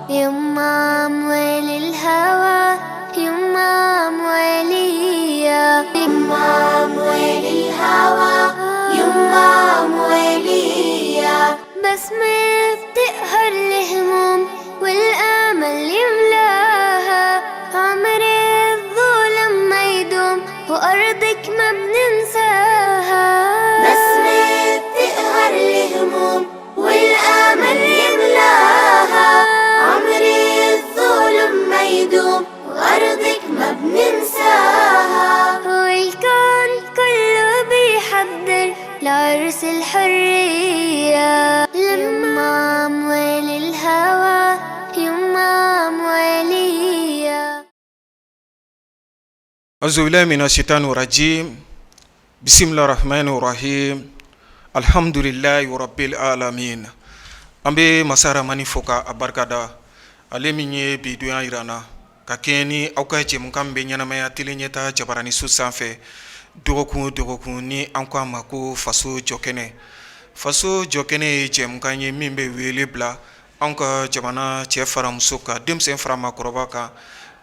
يما أموال الهوى، يما أمواليا، يما أموال الهوى، يما أمواليا. بسمة بتقهر الهموم والآمل يملاها، عمر الظلم ما يدوم وأرضك ما بننساها. بسمة بتقهر الهموم والآمل يملاها، عمر الظلم ما يدوم وأرضك ما بننساها. والكون كله بيحضر لعرس الحرية، يما أموال الهوى، يما أموالية. أعوذ بالله من الشيطان الرجيم، بسم الله الرحمن الرحيم، الحمد لله رب العالمين. An bɛ masa Ramani fo ka a barikada, ale min ye bi donya jira an na ka kɛɲɛ ni aw ka jɛmukan bɛ ɲɛnamaya télé ɲɛta jabaraniso sanfɛ dɔgɔkun o dɔgɔkun, ni an ko a ma ko Faso Jɔkɛnɛ. Faso Jɔkɛnɛ ye jɛmukan ye min bɛ wele bila anw ka jamana cɛ fara muso kan, denmisɛn fara maakɔrɔba kan,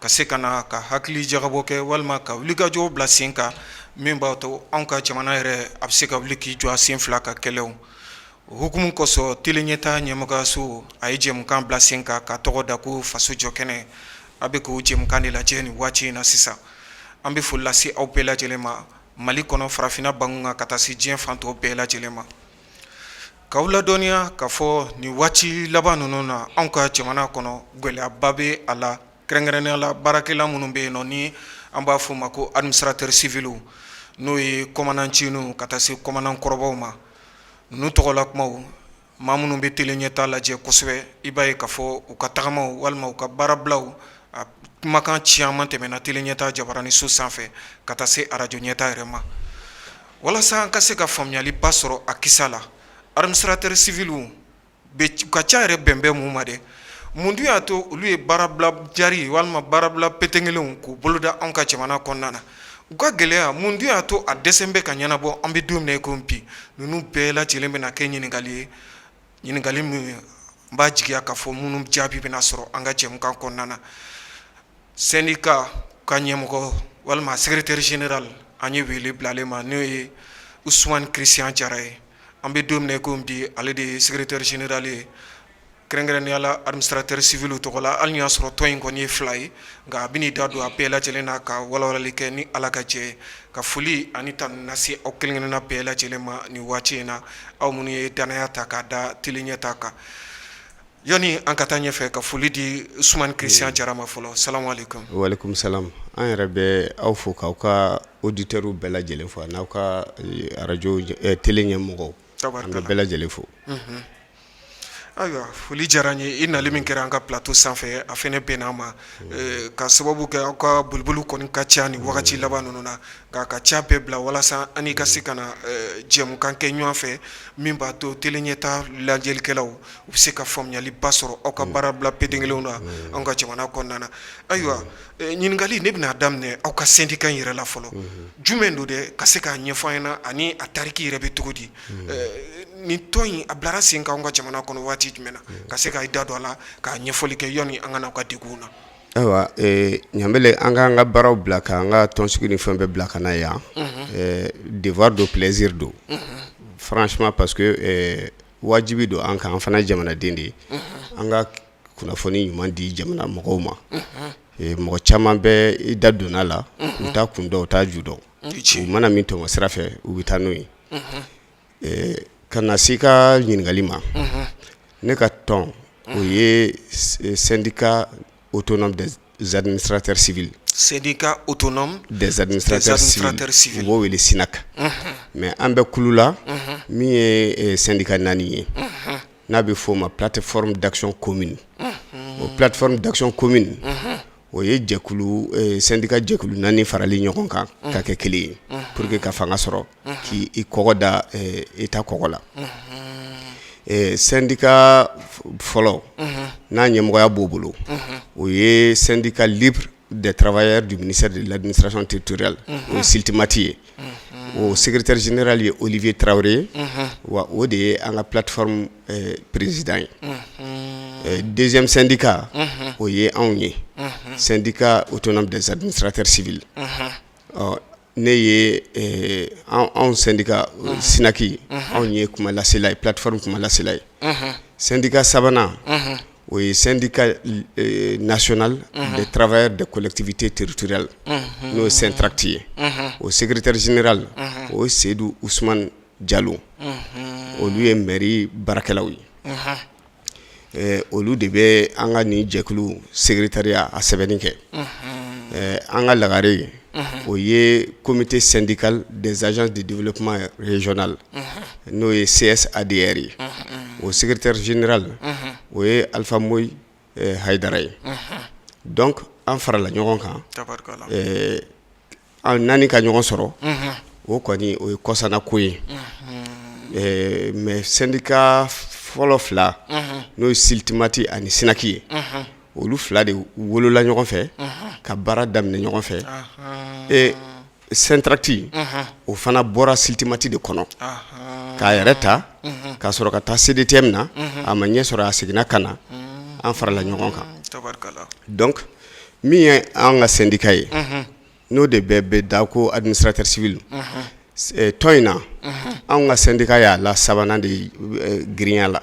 ka se ka na ka hakili jagabɔ kɛ walima ka wulikajɔw bila sen kan min b'a to anw ka jamana yɛrɛ a bɛ se ka wuli k'i jɔ a sen fila ka kɛlɛw. O hukumu kosɔn, télé ɲɛta ɲɛmɔgɔyaso a ye jɛmukan bila sen kan ka tɔgɔ da ko Faso Jɔkɛnɛ. A bɛ k'o jɛmukan de lajɛ nin waati in na sisan. An bɛ foli lase aw bɛɛ lajɛlen ma Mali kɔnɔ, farafinna bangun kan, ka taa se diɲɛ fan tɔw bɛɛ lajɛlen ma, k'aw ladɔnniya k'a fɔ nin waati laban ninnu na, anw ka jamana kɔnɔ, gɛlɛyaba bɛ a la, kɛrɛnkɛrɛnnenya la baarakɛla minnu bɛ yen nɔ ni an b'a fɔ o ma ko administrateur civil, n'o ye commandant nciniw ka taa se commandant kɔrɔbaw ma. Ninnu tɔgɔla kumaw, maa minnu bɛ télé ɲɛta lajɛ kosɛbɛ, i b'a ye k'a fɔ u ka tagamaw walima u ka baarabilaw, a kumakan caman tɛmɛna télé ɲɛta jabaraniso sanfɛ ka taa se arajo ɲɛta yɛrɛ ma. Walasa an ka se ka faamuyaliba sɔrɔ a kisa la, administrateur civil bɛ ka ca yɛrɛ bɛn bɛ mun ma dɛ? Mun dun y'a to olu ye baarabila jari walima baarabila petenkelenw k'u boloda anw ka jamana kɔnɔna na? U ka gɛlɛya, mun dun y'a to a dɛsɛ bɛ ka ɲɛnabɔ an bɛ don min na i ko bi? Ninnu bɛɛ lajɛlen bɛna kɛ ɲininkali ye, ɲininkali min n b'a jigiya k'a fɔ minnu jaabi bɛna sɔrɔ an ka jɛmukan kɔnɔna na. Syndicat ka ɲɛmɔgɔ walima secrétaire général, an ye wele bila ale ma, n'o ye Usumani Christian Jara ye. An bɛ don min na i ko bi, ale de ye secrétaire général ye kɛrɛnkɛrɛnnenya la administrateur civil tɔgɔ la, hali y'a sɔrɔ tɔn in kɔni ye fila ye, nka a bɛn'i da don a bɛɛ lajɛlen na ka walawalali kɛ ni Ala ka jɛ ye. Ka foli ani tanu lase aw kelen-kelenna bɛɛ lajɛlen ma nin waati in na, aw minnu ye danaya ta k'a da télé ɲɛta kan. Yanni an ka taa ɲɛfɛ, ka foli di Usumani Christian Jara ma fɔlɔ. Salamu aleykum. Walekum salam. An yɛrɛ bɛ aw fo k'aw ka auditeurs bɛɛ lajɛlen fo, n'aw ka arajo télé ɲɛmɔgɔw, an bɛ bɛɛ lajɛlen fo. Ayiwa, foli diyara n ye. I nali min kɛra an ka plateau sanfɛ, a fana bɛnna ma ka sababu kɛ aw ka boliboli kɔni ka ca nin wagati laban ninnu na, nka ka ca bɛɛ bila walasa an ka se ka na jɛmukan kɛ ɲɔgɔn fɛ min b'a to télé ɲɛta lajɛlikɛlaw u bɛ se ka faamuyaliba sɔrɔ aw ka baarabila petenkelenw na anw ka jamana kɔnɔna na. Ayiwa, ɲininkali ne bɛna daminɛ aw ka syndicat in yɛrɛ la fɔlɔ. Jumɛn don dɛ, ka se k'a ɲɛfɔ an ɲɛna, ani a tariki yɛrɛ bɛ cogo di? Nin tɔn in a bilara sen kan anw ka jamana kɔnɔ waati jumɛn na? Ka se ka da don a la k'a ɲɛfɔli kɛ yanni an ka n'aw ka degun na. Ayiwa Ɲanbele, an k'an ka baaraw bila k'an ka tɔnsigi ni fɛn bɛɛ bila ka na yan, devoir don, plaisir don, franchement, parce que wajibi don an kan. An fana jamanaden de ye, an ka kunnafoni ɲuman di jamana mɔgɔw ma. Mɔgɔ caman bɛ i da donna la, u t'a kun dɔn, u t'a ju dɔn, u mana min tɔmɔ sira fɛ, u bɛ taa n'o ye. Ka na se i ka ɲininkali ma, ne ka tɔn, o ye Syndicat autonome des administrateurs civils. Syndicat autonome des administrateurs civils, u b'o wele SYNAC. Mais an bɛ kulu la min ye syndicat naani ye, n'a bɛ f'o ma Plateforme d'action commune. O Plateforme d'action commune, o ye jɛkulu, syndicat jɛkulu naani farali ɲɔgɔn kan ka kɛ kelen ye pour que ka fanga sɔrɔ k'i kɔgɔ da État kɔgɔ la. Syndicat fɔlɔ n'a ɲɛmɔgɔya b'o bolo, o ye Syndicat libre des travailleurs du ministère de l'Administration territoriale, o ye SYLTMAT ye. O secrétaire général ye Olivier Traoré ye, wa o de ye an ka plateforme président ye. Deuxième syndicat o ye anw ye, syndicat autonome des administrateurs civils. Ɔ ne ye anw syndicat SYNAC, anw ye kumalasela ye, plateforme kumalasela ye. Syndicat sabanan, o ye syndicat national des travailleurs des collectivités territoriales, n'o ye SYNTRACT ye. O secrétaire général, o ye Seyidu Usumani Jalo. Olu ye mairie baarakɛlaw ye. Olu de bɛ an ka nin jɛkulu secrétariat a sɛbɛnni kɛ. An ka lagare, o ye comité syndical des agences de développement régional, n'o ye CSADR ye. O secrétaire général, o ye Alpha Moyi Hayidara ye. Donc an farala ɲɔgɔn kan, an naani ka ɲɔgɔn sɔrɔ, o kɔni o ye kɔsana ko ye. Mais syndicat fɔlɔ fila, n'o ye SYLTIMAT ani SYNAC ye, olu fila de wolola ɲɔgɔn fɛ ka baara daminɛ ɲɔgɔn fɛ. E SYNTRACT, o fana bɔra SYLTIMAT de kɔnɔ k'a yɛrɛ ta ka sɔrɔ ka taa CDTM na. A ma ɲɛ sɔrɔ, a seginna ka na, an farala ɲɔgɔn kan. Donc min ye an ka syndicat ye, n'o de bɛ da ko administrateur civil tɔn in na, anw ka syndicat y'a la sabanan de girinya la.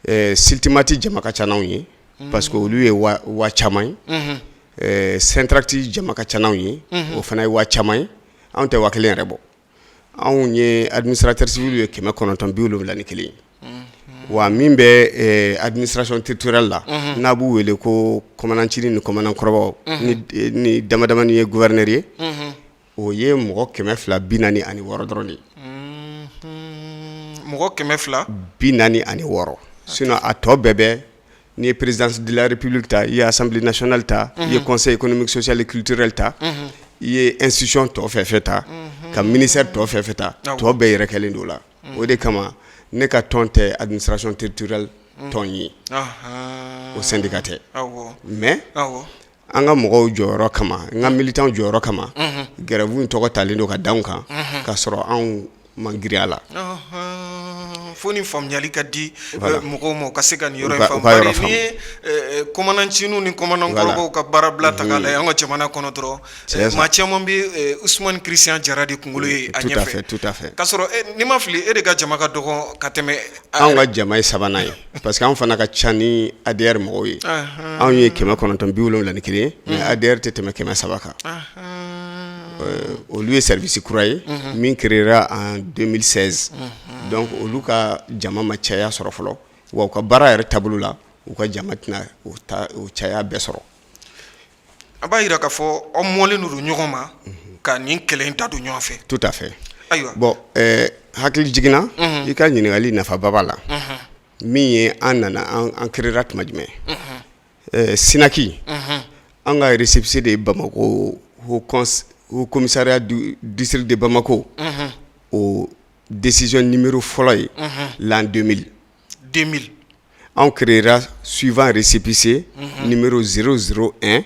SYLTIMAT jama ka ca n'anw ye parce que olu ye 50 000 ye. SYNTRACT jama ka ca n'anw ye, o fana ye 50 000 ye. Anw tɛ 1000 yɛrɛ bɔ. Anw ye administrateur civil ye 971 ye. Wa min bɛ administration territoriale la, n'a b'u wele ko commandant ncinin ni commandant kɔrɔbaw ni damadamani ye gouverneur ye, o ye mɔgɔ 246 dɔrɔn de ye. Mɔgɔ 200 46. Sinon a tɔ bɛɛ bɛ, n'i ye présidence de la République ta, i ye Assemblée nationale ta, i ye Conseil économique, social et culturel ta, i ye institution tɔ fɛn fɛn ta, ka ministère tɔ fɛn fɛn ta, tɔ bɛɛ yɛrɛ kɛlen don la. O de kama ne ka tɔn tɛ administration territoriale tɔn ye, o syndicat tɛ. Mais an ka mɔgɔw jɔyɔrɔ kama, n ka militant jɔyɔrɔ kama, grève in tɔgɔ talen don ka da anw kan, k'a sɔrɔ anw ma girin a la. Fo ni faamuyali ka di mɔgɔw ma, u ka se ka nin yɔrɔ in faamu. Bari n'i ye commandant ncinin ni commandant kɔrɔbaw ka baarabila ta k'a lajɛ an ka jamana kɔnɔ dɔrɔn, maa caman bɛ Usumani Christian Jara de kunkolo ye a ɲɛfɛ. Tout à fait. K'a sɔrɔ n'i ma fili, e de ka jama ka dɔgɔ ka tɛmɛ. Anw ka jama ye sabanan ye parce que anw fana ka ca ni ADR mɔgɔw ye. Anw ye 971 ye, mais ADR tɛ tɛmɛ 300 kan. Olu ye service kura ye min créera en 2016, donc olu ka jama ma caya sɔrɔ fɔlɔ. Wa u ka baara yɛrɛ taabolo la, u ka jama tɛna o caya bɛɛ sɔrɔ. A b'a jira k'a fɔ aw mɔlen don ɲɔgɔn ma ka nin kɛlɛ in ta don ɲɔgɔn fɛ. Tout à fait. Ayiwa. Bon, hakili jiginna, i ka ɲininkali nafaba b'a la. Min ye an nana, an créera tuma jumɛn? SYNAC, an ka récépissé de ye Bamakɔ Haut Commissariat du district de Bamako, o décision numéro fɔlɔ ye l'an 2000. 2000. Anw créera suivant récépissé numéro 001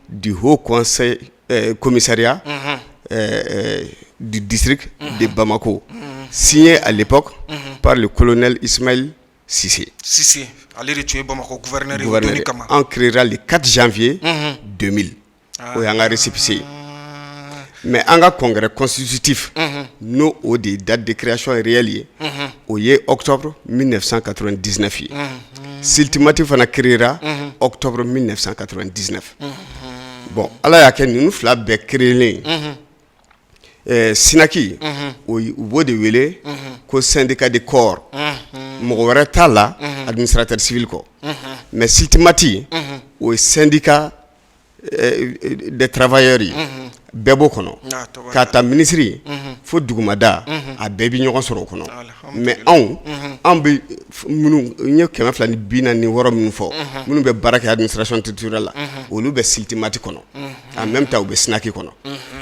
du Haut Conseil Commissariat du district de Bamako, signé à l'époque par le colonel Ismaël Cissé. Cissé, ale de tun ye Bamakɔ gouverneur ye o donni kama. An créera le 4 janvier 2000, o y'an ka récépissé ye. Mais an ka congrès constitutif, n'o o de ye date de création réelle ye, o ye octobre 1999 ye. SYLTIMAT fana créera octobre 1999. Bon, Ala y'a kɛ, ninnu fila bɛɛ créelen, SYNAC, u b'o de wele ko syndicat de corps, mɔgɔ wɛrɛ t'a la administrateur civil kɔ. Mais SYLTIMAT, o ye syndicat des travailleurs ye, bɛɛ b'o kɔnɔ, k'a ta minisiri fo dugumada, a bɛɛ bɛ ɲɔgɔn sɔrɔ o kɔnɔ. Mais anw, anw bɛ minnu, n ye 246 minnu fɔ, minnu bɛ baara kɛ administration territoriale la, olu bɛ SYLTIMAT kɔnɔ, en même temps u bɛ SYNAC kɔnɔ.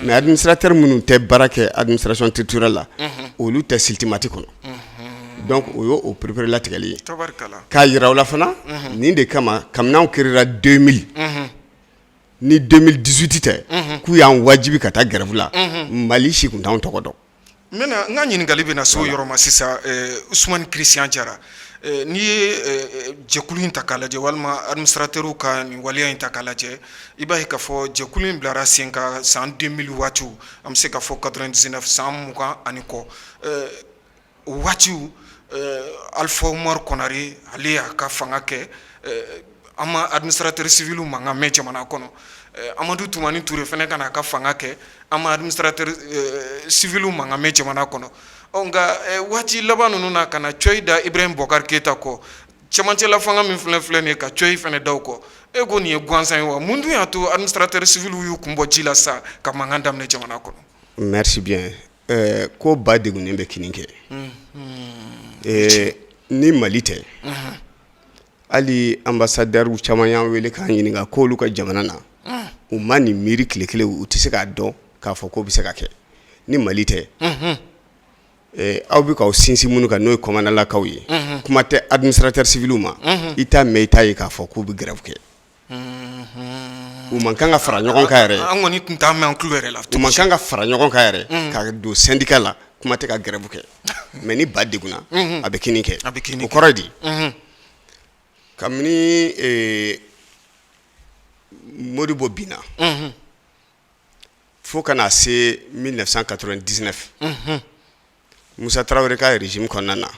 Mais administrateur minnu tɛ baara kɛ administration territoriale la, olu tɛ SYLTIMAT kɔnɔ. Donc o y'o pereperelatigɛli ye k'a jira u la fana. Nin de kama, kabini anw créera 2000 ni 2018 tɛ k'u y'an wajibi ka taa grève la, Mali si tun t'anw tɔgɔ dɔn. N bɛna n ka ɲininkali bɛna se o yɔrɔ ma sisan. Usumani Christian Jara, N'i ye jɛkulu in ta k'a lajɛ walima administrateurw ka nin waleya in ta k'a lajɛ, i b'a ye k'a fɔ jɛkulu in bilara sen kan san 2000 waati, an bɛ se k'a fɔ 99, san 20 ani kɔ o waatiw, Alifa Umaru Konare, ale y'a ka fanga kɛ, an ma administrateur civil mankan mɛn jamana kɔnɔ. Amadu Tumani Ture fana ka n'a ka fanga kɛ, an ma administrateur civil mankan mɛn jamana kɔnɔ. Ɔ nka waati laban ninnu na, ka na cɔyi da Ibrahim Boubacar Keita kɔ, cɛmancɛla fanga min filɛ filɛ nin ye, ka cɔyi fana da o kɔ, e ko nin ye gansan ye wa? Mun dun y'a to administrateur civil y'u kun bɔ ji la sa ka mankan daminɛ jamana kɔnɔ? Merci bien. Ko ba degunnen bɛ kini kɛ. Ni Mali tɛ, hali ambassadeur caman y'an wele k'an ɲininka k'olu ka jamana na, u ma nin miiri tile kelen, u tɛ se k'a dɔn k'a fɔ k'o bɛ se ka kɛ ni Mali tɛ. Aw bɛ k'aw sinsin minnu kan, n'o ye kɔmanalakaw ye, kuma tɛ administrateur civilw ma, i t'a mɛn, i t'a ye k'a fɔ k'u bɛ grève kɛ. U man kan ka fara ɲɔgɔn kan yɛrɛ. An kɔni tun t'a mɛn an tulo yɛrɛ la. U man kan ka fara ɲɔgɔn kan yɛrɛ ka don syndicat la, kuma tɛ ka grève kɛ. Mais ni ba degunna, a bɛ kini kɛ. A bɛ kini. O kɔrɔ ye di? Kabini Modibo binna fo ka na se 1999, Musa Tarawele ka régime kɔnɔna na,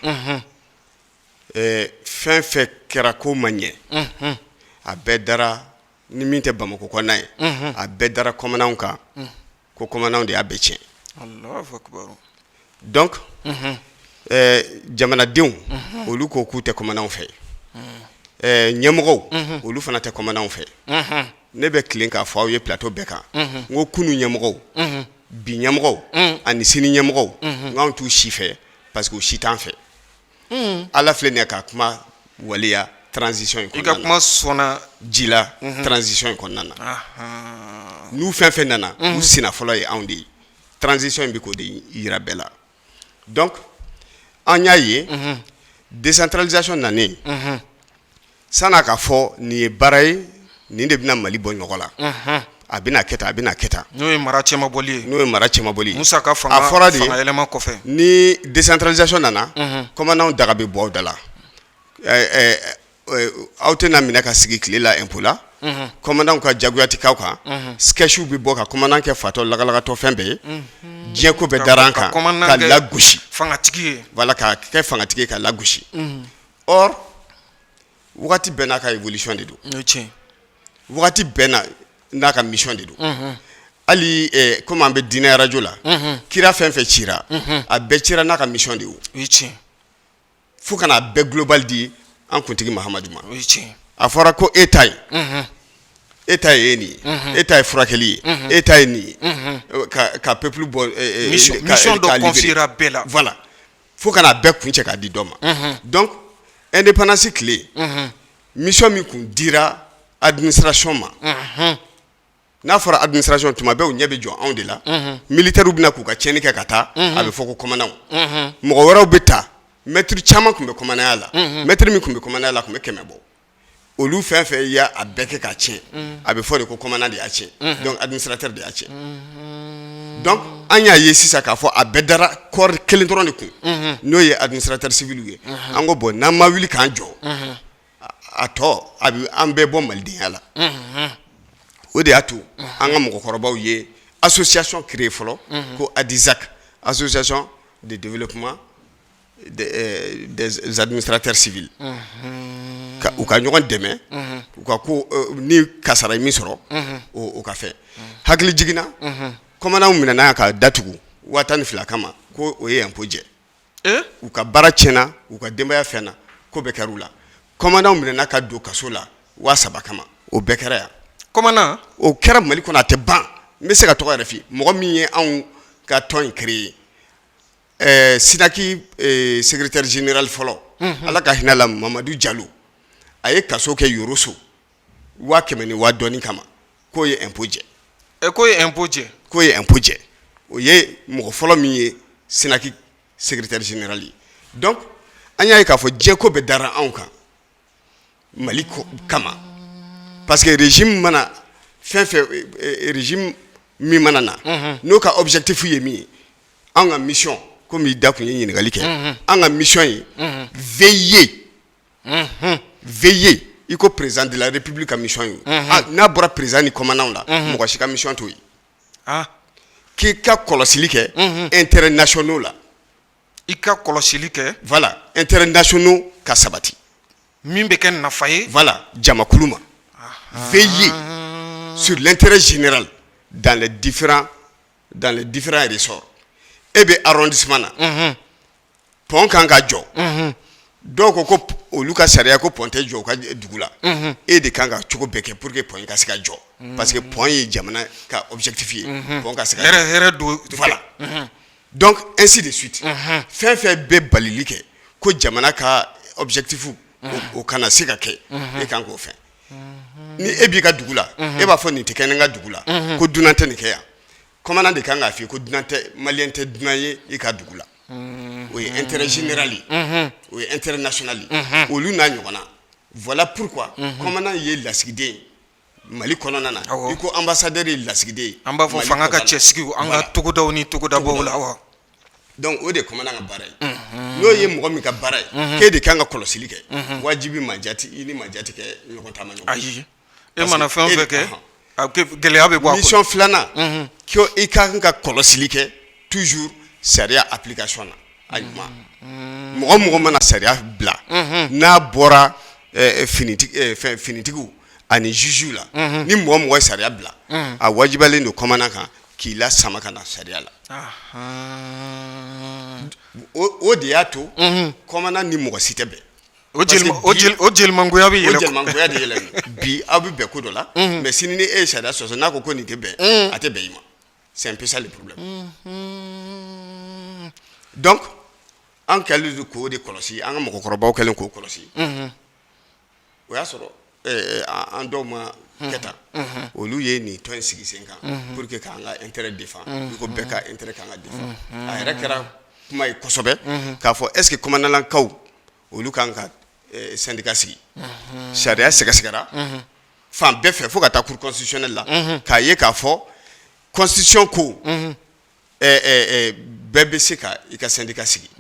fɛn fɛn kɛra ko ma ɲɛ, a bɛɛ dara, ni min tɛ Bamakɔ kɔnɔna ye, a bɛɛ dara kɔmandanw kan ko kɔmandanw de y'a bɛɛ tiɲɛ. Donc jamanadenw, olu ko k'u tɛ kɔmandanw fɛ, ɲɛmɔgɔw, olu fana tɛ kɔmandanw fɛ. Ne bɛ tilen k'a fɔ aw ye plateau bɛɛ kan, n ko kunun ɲɛmɔgɔw, bi ɲɛmɔgɔw ani sini ɲɛmɔgɔw, n k'anw t'u si fɛ parce que u si t'an fɛ. Ala filɛ nin ye ka kuma waleya transition in kɔnɔna na. I ka kuma sɔnna ji la transition in kɔnɔna na. N'u fɛn fɛn nana, u sina fɔlɔ ye anw de ye. Transition in bɛ k'o de yira bɛɛ la. Donc an y'a ye, décentralisation nanen, san'a ka fɔ nin ye baara ye, nin de bɛna Mali bɔ nɔgɔ la, a bɛna kɛ tan, a bɛna kɛ tan. N'o ye mara cɛmabɔli ye. N'o ye mara cɛmabɔli ye. Musa ka fanga, a fɔra de, fanga yɛlɛma kɔfɛ. Ni décentralisation nana, commandant daga bɛ bɔ aw da la, aw tɛna minɛ ka sigi tile la impôt la, commandant ka jagoya tɛ k'aw kan, caissew bɛ bɔ ka commandant kɛ fatɔ lagalagatɔ fɛn bɛɛ ye, diɲɛ ko bɛɛ dara an kan ka lagosi. Fangatigi ye. Voilà, ka kɛ fangatigi ye ka lagosi. Or wagati bɛɛ n'a ka évolution de don, wagati bɛɛ n'a ka mission de don. Hali komi an bɛ diinɛ radio la, kira fɛn fɛn cira, a bɛɛ cira n'a ka mission de ye, fo ka n'a bɛɛ global di an kuntigi Mahamadu ma. A fɔra ko e ta ye, e ta ye nin ye, e ta ye furakɛli ye, e ta ye nin ye, ka peuple bɔ mission dɔ confiera bɛɛ la. Voilà, fo ka n'a bɛɛ kuncɛ k'a di dɔ ma. Donc indépendance tile, mission min kun dira administration ma, n'a fɔra administration, tuma bɛɛ u ɲɛ bɛ jɔ anw de la. Militaires bɛna k'u ka tiɲɛni kɛ ka taa, a bɛ fɔ ko commandant. Mɔgɔ wɛrɛw bɛ taa, maître caman tun bɛ commandant la, maître min tun bɛ commandant la tun bɛ 100 bɔ. Olu fɛn fɛn y'a bɛɛ kɛ k'a tiɲɛ, a bɛ fɔ de ko commandant de y'a tiɲɛ, donc administrateur de y'a tiɲɛ. Donc an y'a ye sisan k'a fɔ a bɛɛ dara corps kelen dɔrɔn de kun, n'o ye administrateur civil ye. An ko bon, n'an ma wuli k'an jɔ, a tɔ a bɛ an bɛɛ bɔ malidenya la. O de y'a to an ka mɔgɔkɔrɔbaw ye association créer fɔlɔ ko ADISAC, association de développement des administrateurs civils, ka u ka ɲɔgɔn dɛmɛ, u ka ko ni kasara ye min sɔrɔ, o ka fɛn. Hakili jiginna, commandant minɛna ka datugu 12,000 kama ko o ye impôt jɛ. U ka baara tiɲɛna, u ka denbaya fɛn na, ko bɛɛ kɛra u la. Commandant minɛna ka don kaso la 3000 kama, o bɛɛ kɛra yan. Commandant O kɛra Mali kɔnɔ, a tɛ ban. N bɛ se ka tɔgɔ yɛrɛ f'i ye, mɔgɔ min ye anw ka tɔn in créer, SYNAC secrétaire général fɔlɔ, Ala ka hinɛ la, Mamadu Jalo, a ye kaso kɛ Yoroso 100,000 ni waa dɔɔni kama k'o ye impôt jɛ. K'o ye impôt jɛ. K'o ye impôt jɛ. O ye mɔgɔ fɔlɔ min ye SYNAC secrétaire général ye. Donc an y'a ye k'a fɔ diɲɛ ko bɛɛ dara anw kan Mali kama, parce que régime mana fɛn fɛn, régime min mana na, n'o ka objectif ye min ye, an ka mission, komi i da kun ye ɲininkali kɛ, an ka mission ye veiller. Veiller i ko président de la République ka mission ye, n'a bɔra président ni commandant la, mɔgɔ si ka mission t'o ye. K'i ka kɔlɔsili kɛ intérêts nationaux la. I ka kɔlɔsili kɛ. Voilà, intérêts nationaux ka sabati. Min bɛ kɛ nafa ye. Voilà, jamakulu ma. Veiller sur l'intérêt général dans les différents ressorts. E bɛ arrondissement na, pont kan ka jɔ, dɔw ko ko olu ka sariya ko pont tɛ jɔ u ka dugu la. E de kan ka cogo bɛɛ kɛ pour que pont in ka se ka jɔ, parce que pont ye jamana ka objectif ye, pont ka se ka hɛrɛ hɛrɛ don. Voilà, donc ainsi de suite. Fɛn fɛn bɛ balili kɛ ko jamana ka objectif o kana se ka kɛ, e kan k'o fɛn. Ni e b'i ka dugu la, e b'a fɔ nin tɛ kɛ ne ka dugu la, ko dunan tɛ nin kɛ yan. Commandant de kan k'a f'i ye ko dunan tɛ, malien tɛ dunan ye i ka dugu la. O ye intérêt général ye, o ye intérêt national ye, olu n'a ɲɔgɔnna. Voilà pourquoi commandant ye lasigiden ye Mali kɔnɔna na, i ko ambassadeur ye lasigiden ye. An b'a fɔ fanga ka cɛsigi an ka togodaw ni togodabaw la wa. Donc o de ye commandant ka baara ye. N'o ye mɔgɔ min ka baara ye k'e de kan ka kɔlɔsili kɛ, wajibi maa jati i ni maa jati kɛ ɲɔgɔn taama ɲɔgɔn. Ayi, e mana fɛn o fɛn kɛ, a gɛlɛya bɛ bɔ a kɔnɔ. Mission filanan, ko i ka kan ka kɔlɔsili kɛ toujours sariya application na. A ɲuman, mɔgɔ mɔgɔ mana sariya bila, n'a bɔra finitigi fɛn finitigiw ani juge la, ni mɔgɔ mɔgɔ ye sariya bila, a wajibiyalen don commandant kan k'i la sama ka na sariya la. O de y'a to commandant ni mɔgɔ si tɛ bɛn. O jelimangoya bɛ yɛlɛ. O jelimangoya de yɛlɛ. Bi aw bɛ bɛn ko dɔ la, mais sini ni e ye sariya sɔsɔ, n'a ko ko nin tɛ bɛn, a tɛ bɛn i ma. C'est un peu ça le problème. Donc an kɛlen don k'o de kɔlɔsi, an ka mɔgɔkɔrɔbaw kɛlen k'o kɔlɔsi. O y'a sɔrɔ an dɔw ma kɛ tan. Olu ye nin tɔn in sigi sen kan pour que k'an ka intérêt défend, i ko bɛɛ ka intérêt kan ka défend. A yɛrɛ kɛra kuma ye kosɛbɛ k'a fɔ est ce que commandant olu kan ka syndicat sigi. Sariya sɛgɛsɛgɛra fan bɛɛ fɛ fo ka taa Cour constitutionnelle la, k'a ye k'a fɔ constitution ko bɛɛ bɛ se ka i ka syndicat sigi.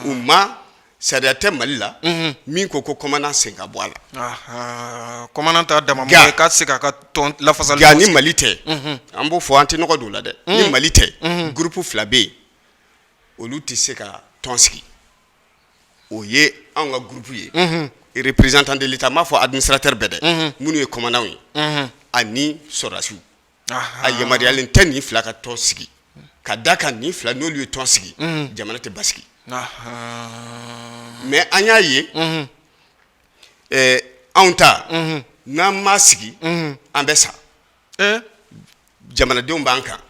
U ma sariya tɛ Mali la min ko ko commandant sen ka bɔ a la. Commandant t'a dama mɔgɔ ye k'a tɛ se k'a ka tɔn lafasali. Nka ni Mali tɛ, an b'o fɔ, an tɛ nɔgɔ don o la dɛ, ni Mali tɛ, groupe fila bɛ yen, olu tɛ se ka tɔn sigi. O ye anw ka groupe ye, représentant de l'État, n m'a fɔ administrateur bɛɛ dɛ, minnu ye commandant ye ani sɔrɔdasiw. A yamaruyalen tɛ nin fila ka tɔn sigi, ka da kan nin fila n'olu ye tɔn sigi, jamana tɛ basigi. Mais an y'a ye, anw ta, n'an ma sigi, an bɛ sa. Jamanadenw b'an kan,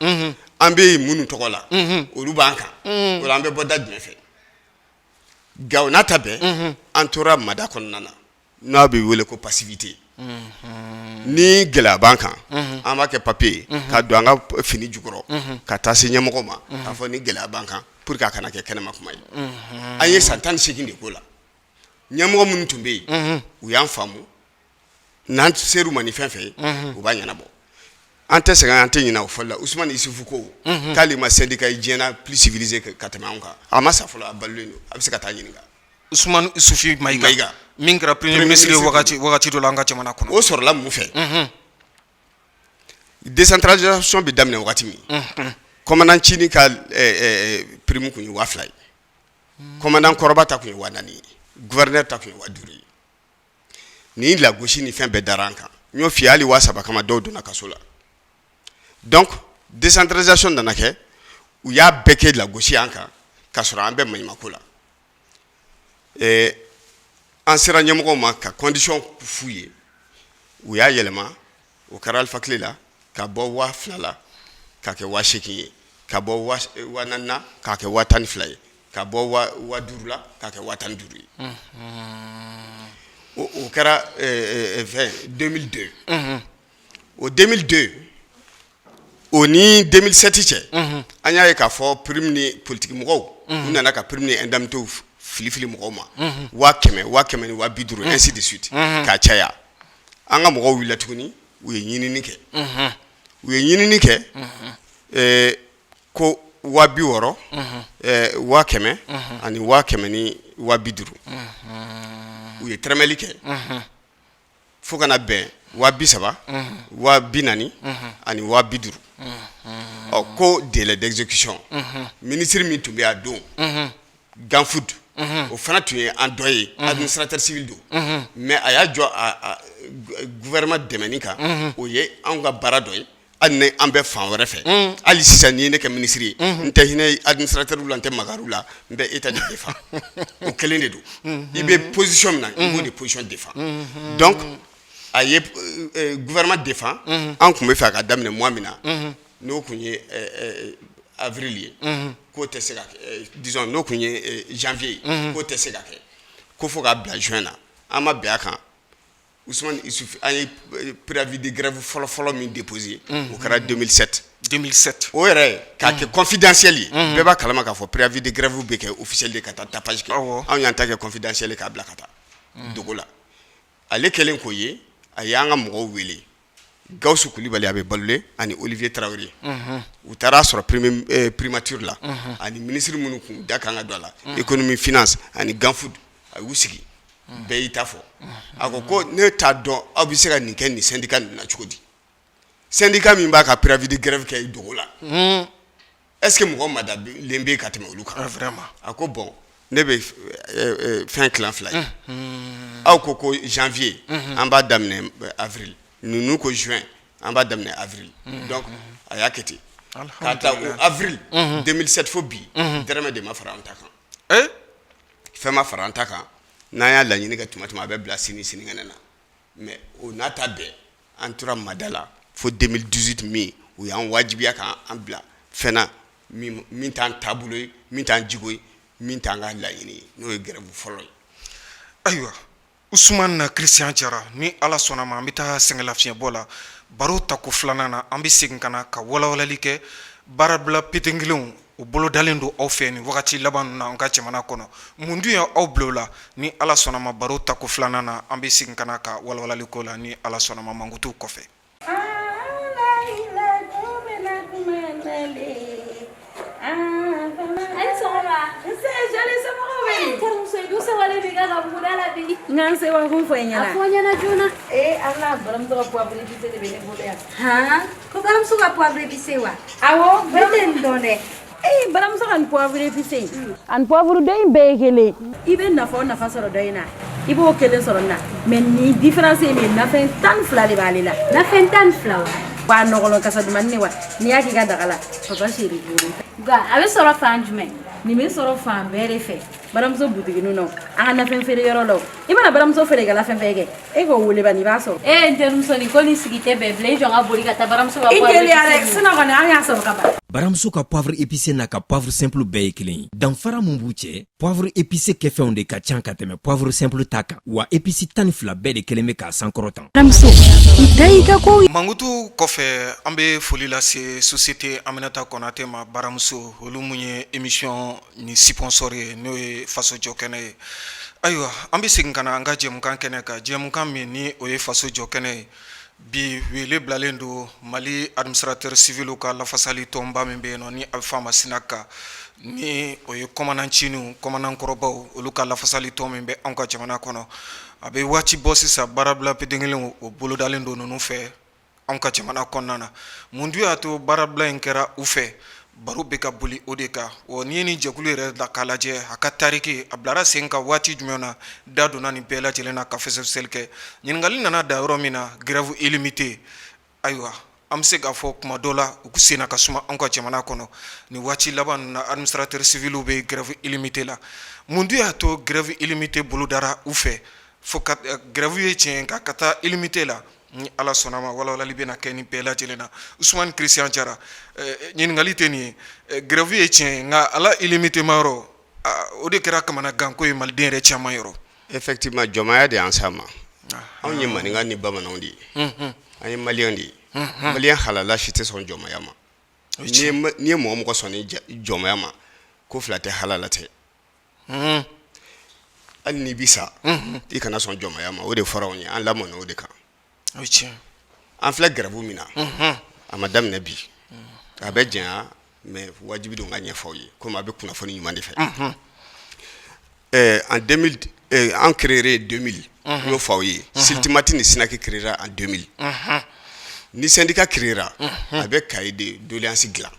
an bɛ yen minnu tɔgɔ la, olu b'an kan. O la an bɛ bɔ da jumɛn fɛ? Nka o n'a ta bɛɛ, an tora mada kɔnɔna na, n'a bɛ wele ko passivité. Ni gɛlɛya b'an kan, an b'a kɛ papier ye ka don an ka fini jukɔrɔ ka taa se ɲɛmɔgɔ ma k'a fɔ ni gɛlɛya b'an kan, pour que a kana kɛ kɛnɛma kuma ye. An ye san 18 de k'o la. Ɲɛmɔgɔ minnu tun bɛ yen, u y'an faamu. N'an ser'u ma ni fɛn fɛn ye, u b'a ɲɛnabɔ. An tɛ sɛgɛn, an tɛ ɲinɛ o fɔli la. Usumani Isufu ko k'ale ma syndicat ye diɲɛ na plus civilisé ka tɛmɛ anw kan. A ma sa fɔlɔ, a balolen don, a bɛ se ka taa ɲininka. Usumani Isufi Mayiga, min kɛra premier ministre ye wagati dɔ la an ka jamana kɔnɔ. O sɔrɔla mun fɛ? Décentralisation bɛ daminɛ wagati min, commandant cinin ka prime tun ye 2000 ye, commandant kɔrɔba ta tun ye 4000 ye, gouverneur ta tun ye 5000 ye. Nin lagosi ni fɛn bɛɛ dara an kan. N y'o f'i ye, hali 3000 kama dɔw donna kaso la. Donc décentralisation nana kɛ, u y'a bɛɛ kɛ lagosi an kan ka sɔrɔ an bɛ maɲumako la. An sera ɲɛmɔgɔw ma ka condition f'u ye, u y'a yɛlɛma. O kɛra Alifa tile la, ka bɔ 2000 la ka kɛ 8000 ye, ka bɔ 4000 na k'a kɛ 12,000 ye, ka bɔ 5000 la k'a kɛ 15,000 ye. O kɛra fɛn 2002. O 2002 o ni 2007 cɛ, an y'a ye k'a fɔ prime ni politique mɔgɔw, u nana ka prime ni indemnité fili fili mɔgɔw ma, 100,000, 100,000 ni 50,000, ainsi de suite, k'a caya. An ka mɔgɔw wulila tuguni, u ye ɲinini kɛ, u ye ɲinini kɛ ko 60,000, 100,000 ani 100,000 ni 50,000. U ye tɛrɛmɛli kɛ fo ka na bɛn 30 000, 40 000 ani 50 000. Ɔ, ko délai d'exécution, ministre min tun bɛ a don, Ganfoude, o fana tun ye an dɔ ye, administrateur civil don, mais a y'a jɔ a gouvernement dɛmɛni kan. O ye anw ka baara dɔ ye, hali ni an bɛ fan wɛrɛ fɛ. Hali sisan, n'i ye ne kɛ ministre ye, n tɛ hinɛ administrateur la, n tɛ magaru la, n bɛ état de défend. O kelen de don. I bɛ position min na, i b'o de position défend. Donc a ye gouvernement défend. An tun bɛ fɛ a ka daminɛ mois min na, n'o tun ye avril ye, k'o tɛ se ka kɛ. Disons, n'o tun ye janvier ye, k'o tɛ se ka kɛ, ko fo k'a bila juin na. An ma bɛn a kan. Ousmane Issouf, an ye préavis de grève fɔlɔ fɔlɔ min déposé, o kɛra 2007. 2007. O yɛrɛ k'a kɛ confidentiel ye. Bɛɛ b'a kalama k'a fɔ préavis de grève bɛ kɛ officiel de ka taa tapage kɛ. Anw y'an ta kɛ confidentiel ye k'a bila ka taa dogo la. Ale kɛlen k'o ye, a y'an ka mɔgɔw wele, Gawusu Kulibali, a bɛ balolen, ani Olivier Tarawele. U taara sɔrɔ premier primature la, ani ministre minnu kun da kan ka don a la, économie, finance, ani Ganfoude. A y'u sigi, bɛɛ y'i ta fɔ. A ko ko ne t'a dɔn aw bɛ se ka nin kɛ nin syndicat ninnu na cogo di, syndicat min b'a ka préavis de grève kɛ dogo la. Est ce que mɔgɔ madalen bɛ ka tɛmɛ olu kan? Vraiment. A ko bon, ne bɛ fɛn tilan fila ye. Aw ko ko janvier, an b'a daminɛ avril. Ninnu ko juin, an b'a daminɛ avril. Donc a y'a kɛ ten k'a ta o avril 2007 fo bi, dɛrɛmɛ de ma fara an ta kan. Fɛn ma fara an ta kan. N'an y'a laɲini kɛ tuma tuma, a bɛ bila sini, sinikɛnɛ na. Mais o n'a ta bɛɛ, an tora mada la fo 2018 min u y'an wajibiya k'an bila fɛn na min t'an taabolo ye, min t'an jogo ye, min t'an ka laɲini ye, n'o ye grève fɔlɔ ye. Ayiwa, Usumani Christian Jara, ni Ala sɔnna ma, an bɛ taa sɛgɛnlafiɲɛbɔ la. Baro tako filanan na, an bɛ segin ka na ka walawalali kɛ. Baarabila petenkelenw o bolodalen don aw fɛ nin wagati laban ninnu na an ka jamana kɔnɔ. Mun dun y'aw bila o la? Ni Ala sɔnna ma, baro tako filanan na, an bɛ segin ka na ka walawalali k'o la, ni Ala sɔnna ma, mankutu kɔfɛ. N ka n sewa kun fɔ i ɲɛna. A fɔ n ɲɛna joona. Ee ala, baramuso ka poivre épicé de bɛ ne bolo yan. Han, ko baramuso ka poivre épicé wa? Awɔ. Ne tɛ nin dɔn dɛ. Ee, baramuso ka nin poivre épicé in ani poivre dɔ in bɛɛ ye kelen. I bɛ nafa o nafa sɔrɔ dɔ in na, i b'o kelen sɔrɔ nin na, mais nin différence ye min ye, nafɛn 12 de b'ale la. Nafɛn 12 wa? Wa a nɔgɔlɔ kasa dumanni ne wa, n'i y'a k'i ka daga la, papa chéri duuru. Nka a bɛ sɔrɔ fan jumɛn? Nin bɛ sɔrɔ fan bɛɛ de fɛ, baramuso butiginin na, an ka nafɛn feere yɔrɔ la. I mana baramuso feerekɛla fɛn fɛn kɛ, e k'o wele bani, i b'a sɔrɔ. Ee, n terimuso, nin ko nin sigi tɛ bɛn bilen. I jɔ n ka boli ka taa baramuso ka I poivre teliya dɛ épicé ɲini. Sinon kɔni, an y'a sɔrɔ ka ban. Baramuso ka poivre épicé n'a ka poivre simple bɛɛ ye kelen ye. Danfara mun b'u cɛ? Poivre épicé kɛfɛnw de ka ca ka tɛmɛ poivre simple ta kan, wa épice 12 bɛɛ de kelen bɛ k'a sankɔrɔta. Baramuso, i da i ka ko. Mankutu kɔfɛ, an bɛ foli lase société Aminata Konate ma, baramuso, olu mun ye émission ni sponsor ye, n'o ye Faso Jɔ Kɛnɛ ye. Ayiwa, an bɛ segin ka na an ka jɛmukan kɛnɛ kan, jɛmukan min ni o ye Faso Jɔ Kɛnɛ ye. Bi, wele bilalen don Mali administrateur civil ka lafasali tɔnba min bɛ yen nɔ, ni a bɛ f'a ma SYNAC, ni o ye commandant ciniw, commandant kɔrɔbaw, olu ka lafasali tɔn min bɛ anw ka jamana kɔnɔ. A bɛ waati bɔ sisan, baarabila petenkelenw o bolodalen don ninnu fɛ anw ka jamana kɔnɔna na. Mun dun y'a to baarabila in kɛra u fɛ? Baro bɛ ka boli o de kan. Wa n'i ye nin jɛkulu yɛrɛ ta k'a lajɛ, a ka tariki, a bilara sen kan waati jumɛn na? Da donna nin bɛɛ lajɛlen na ka fɛsɛfɛsɛli kɛ. Ɲininkali nana da yɔrɔ min na, grève illimité. Ayiwa, an bɛ se k'a fɔ kuma dɔ la, u senna ka suma anw ka jamana kɔnɔ nin waati laban ninnu na. Administrateur civil bɛ grève illimité la. Mun dun y'a to grève illimité bolodara u fɛ, fo ka grève ye tiɲɛ nka ka taa illimité la? Ni Ala sɔnna ma, walawalali bɛna kɛ nin bɛɛ lajɛlen na. Usumani Christian Jara, ɲininkali tɛ nin ye. Grève ye tiɲɛ ye, nka ala illimité ma yɔrɔ, o de kɛra kamanaganko ye maliden yɛrɛ caman yɔrɔ. Effectivement, jɔnmaya de y'an s'a ma. Anw ye maninka ni bamananw de ye, an ye maliyɛn de ye. Maliyɛn halala si tɛ sɔn jɔnmaya ma. N'i ye mɔgɔ mɔgɔ sɔn jɔnmaya ma, ko fila tɛ, halala tɛ. Hali n'i bɛ sa, i kana sɔn jɔnmaya ma. O de fɔra anw ye, an lamɔna o de kan. An filɛ grève min na, a ma daminɛ bi, a bɛ janya, mais wajibi don ka ɲɛfɔ aw ye, komi a bɛ kunnafoni ɲuman de fɛ. En 2000 An créé 2000, n y'o fɔ aw ye. SYLTMAT ni SYNAC créera en 2000. Ni syndicat créera, a bɛ cahier de doléance dilan.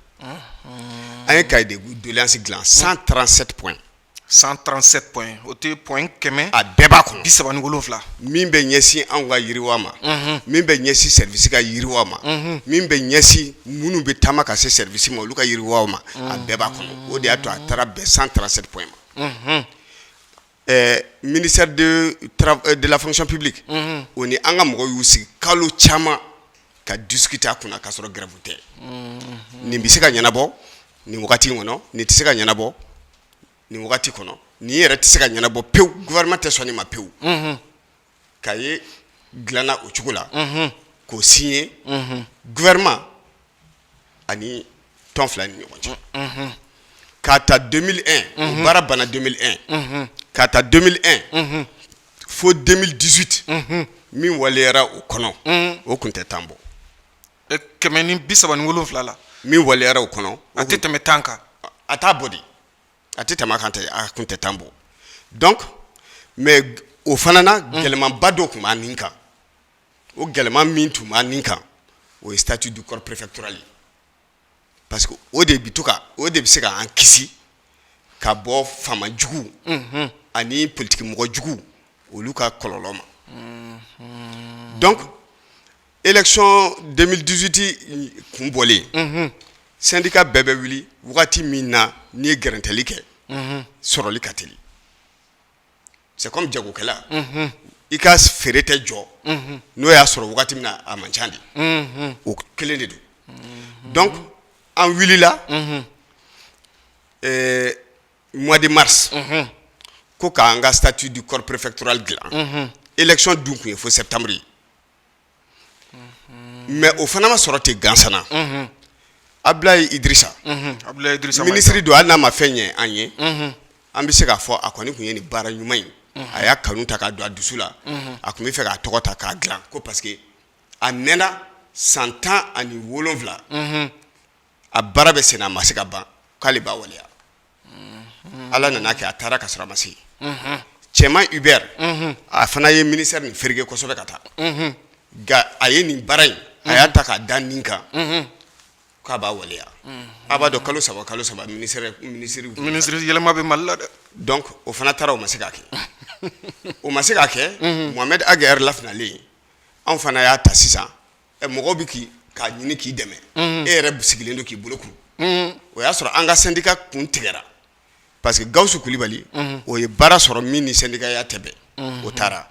An ye cahier de doléance dilan, 137 points. 137 points, o tɛ point kɛmɛ A bɛɛ b'a kɔnɔ. 37. Min bɛ ɲɛsin anw ka yiriwa ma, min bɛ ɲɛsin service ka yiriwa ma, min bɛ ɲɛsin minnu bɛ taama ka se service ma, olu ka yiriwa ma, a bɛɛ b'a kɔnɔ. O de y'a to a taara bɛn 137 points ma. Ministère de la fonction publique, o ni an ka mɔgɔw y'u sigi kalo caman ka discuter a kunna, k'a sɔrɔ grève tɛ. Nin bɛ se ka ɲɛnabɔ nin wagati in kɔnɔ, nin tɛ se ka ɲɛnabɔ nin wagati kɔnɔ, nin yɛrɛ tɛ se ka ɲɛnabɔ pewu, gouvernement tɛ sɔn nin ma pewu. Cahier dilanna o cogo la k'o signer gouvernement ani tɔn fila ni ɲɔgɔn cɛ. K'a ta 2001, o baara banna 2001, k'a ta 2001 fo 2018, min waleyara o kɔnɔ, o tun tɛ 10 bɔ. 137 la. Min waleyara o kɔnɔ. A tɛ tɛmɛ 10 kan. A t'a bɔ de, a tɛ tɛmɛ a kan tɛ, a tun tɛ 10 bɔ. Donc, mais o fana na, gɛlɛmanba dɔ tun b'a nin kan. O gɛlɛman min tun b'a nin kan, o ye statut du corps préfectoral ye, parce que o de bɛ to ka, o de bɛ se k'an kisi ka bɔ faama jugu ani politiki mɔgɔ jugu, olu ka kɔlɔlɔ ma. Donc élection 2018 kun bɔlen, syndicat bɛɛ bɛ wuli wagati min na, n'i ye gɛrɛntɛli kɛ, sɔrɔli ka teli. C'est comme jagokɛla, i ka feere tɛ jɔ n'o y'a sɔrɔ wagati min na a man ca de. O kelen de don. Donc an wulila mois de mars ko k'an ka statut du corps préfectoral dilan. Élection dun tun ye fo septembre ye, mais o fana ma sɔrɔ ten gansan na. Abdoulaye Idrissa, Abdoulaye Idrissa, ministre don, hali n'a ma fɛn ɲɛ an ye, an bɛ se k'a fɔ a kɔni tun ye nin baara ɲuman in. A y'a kanu ta k'a don a dusu la, a tun bɛ fɛ k'a tɔgɔ ta k'a dilan ko parce que a mɛnna san 17, a baara bɛ sen, a ma se ka ban, k'ale b'a waleya. Ala nana kɛ a taara ka sɔrɔ a ma se. Cɛman Hubert, a fana ye ministère nin fereke kosɛbɛ ka taa, nka a ye nin baara in, a y'a ta k'a da nin kan k'a b'a waleya. A b'a dɔn, kalo 3, kalo 3, ministère ministre yɛlɛma bɛ Mali la dɛ. Donc o fana taara, o ma se k'a kɛ, o ma se k'a kɛ. Mohamed Ag Erlaf nalen, anw fana y'a ta sisan. Mɔgɔw bɛ k'i k'a ɲini k'i dɛmɛ, e yɛrɛ sigilen don k'i bolo kuru. O y'a sɔrɔ an ka syndicat kun tigɛra, parce que Gawusu Kulibali, o ye baara sɔrɔ min ni syndicat ya tɛ bɛn, o taara.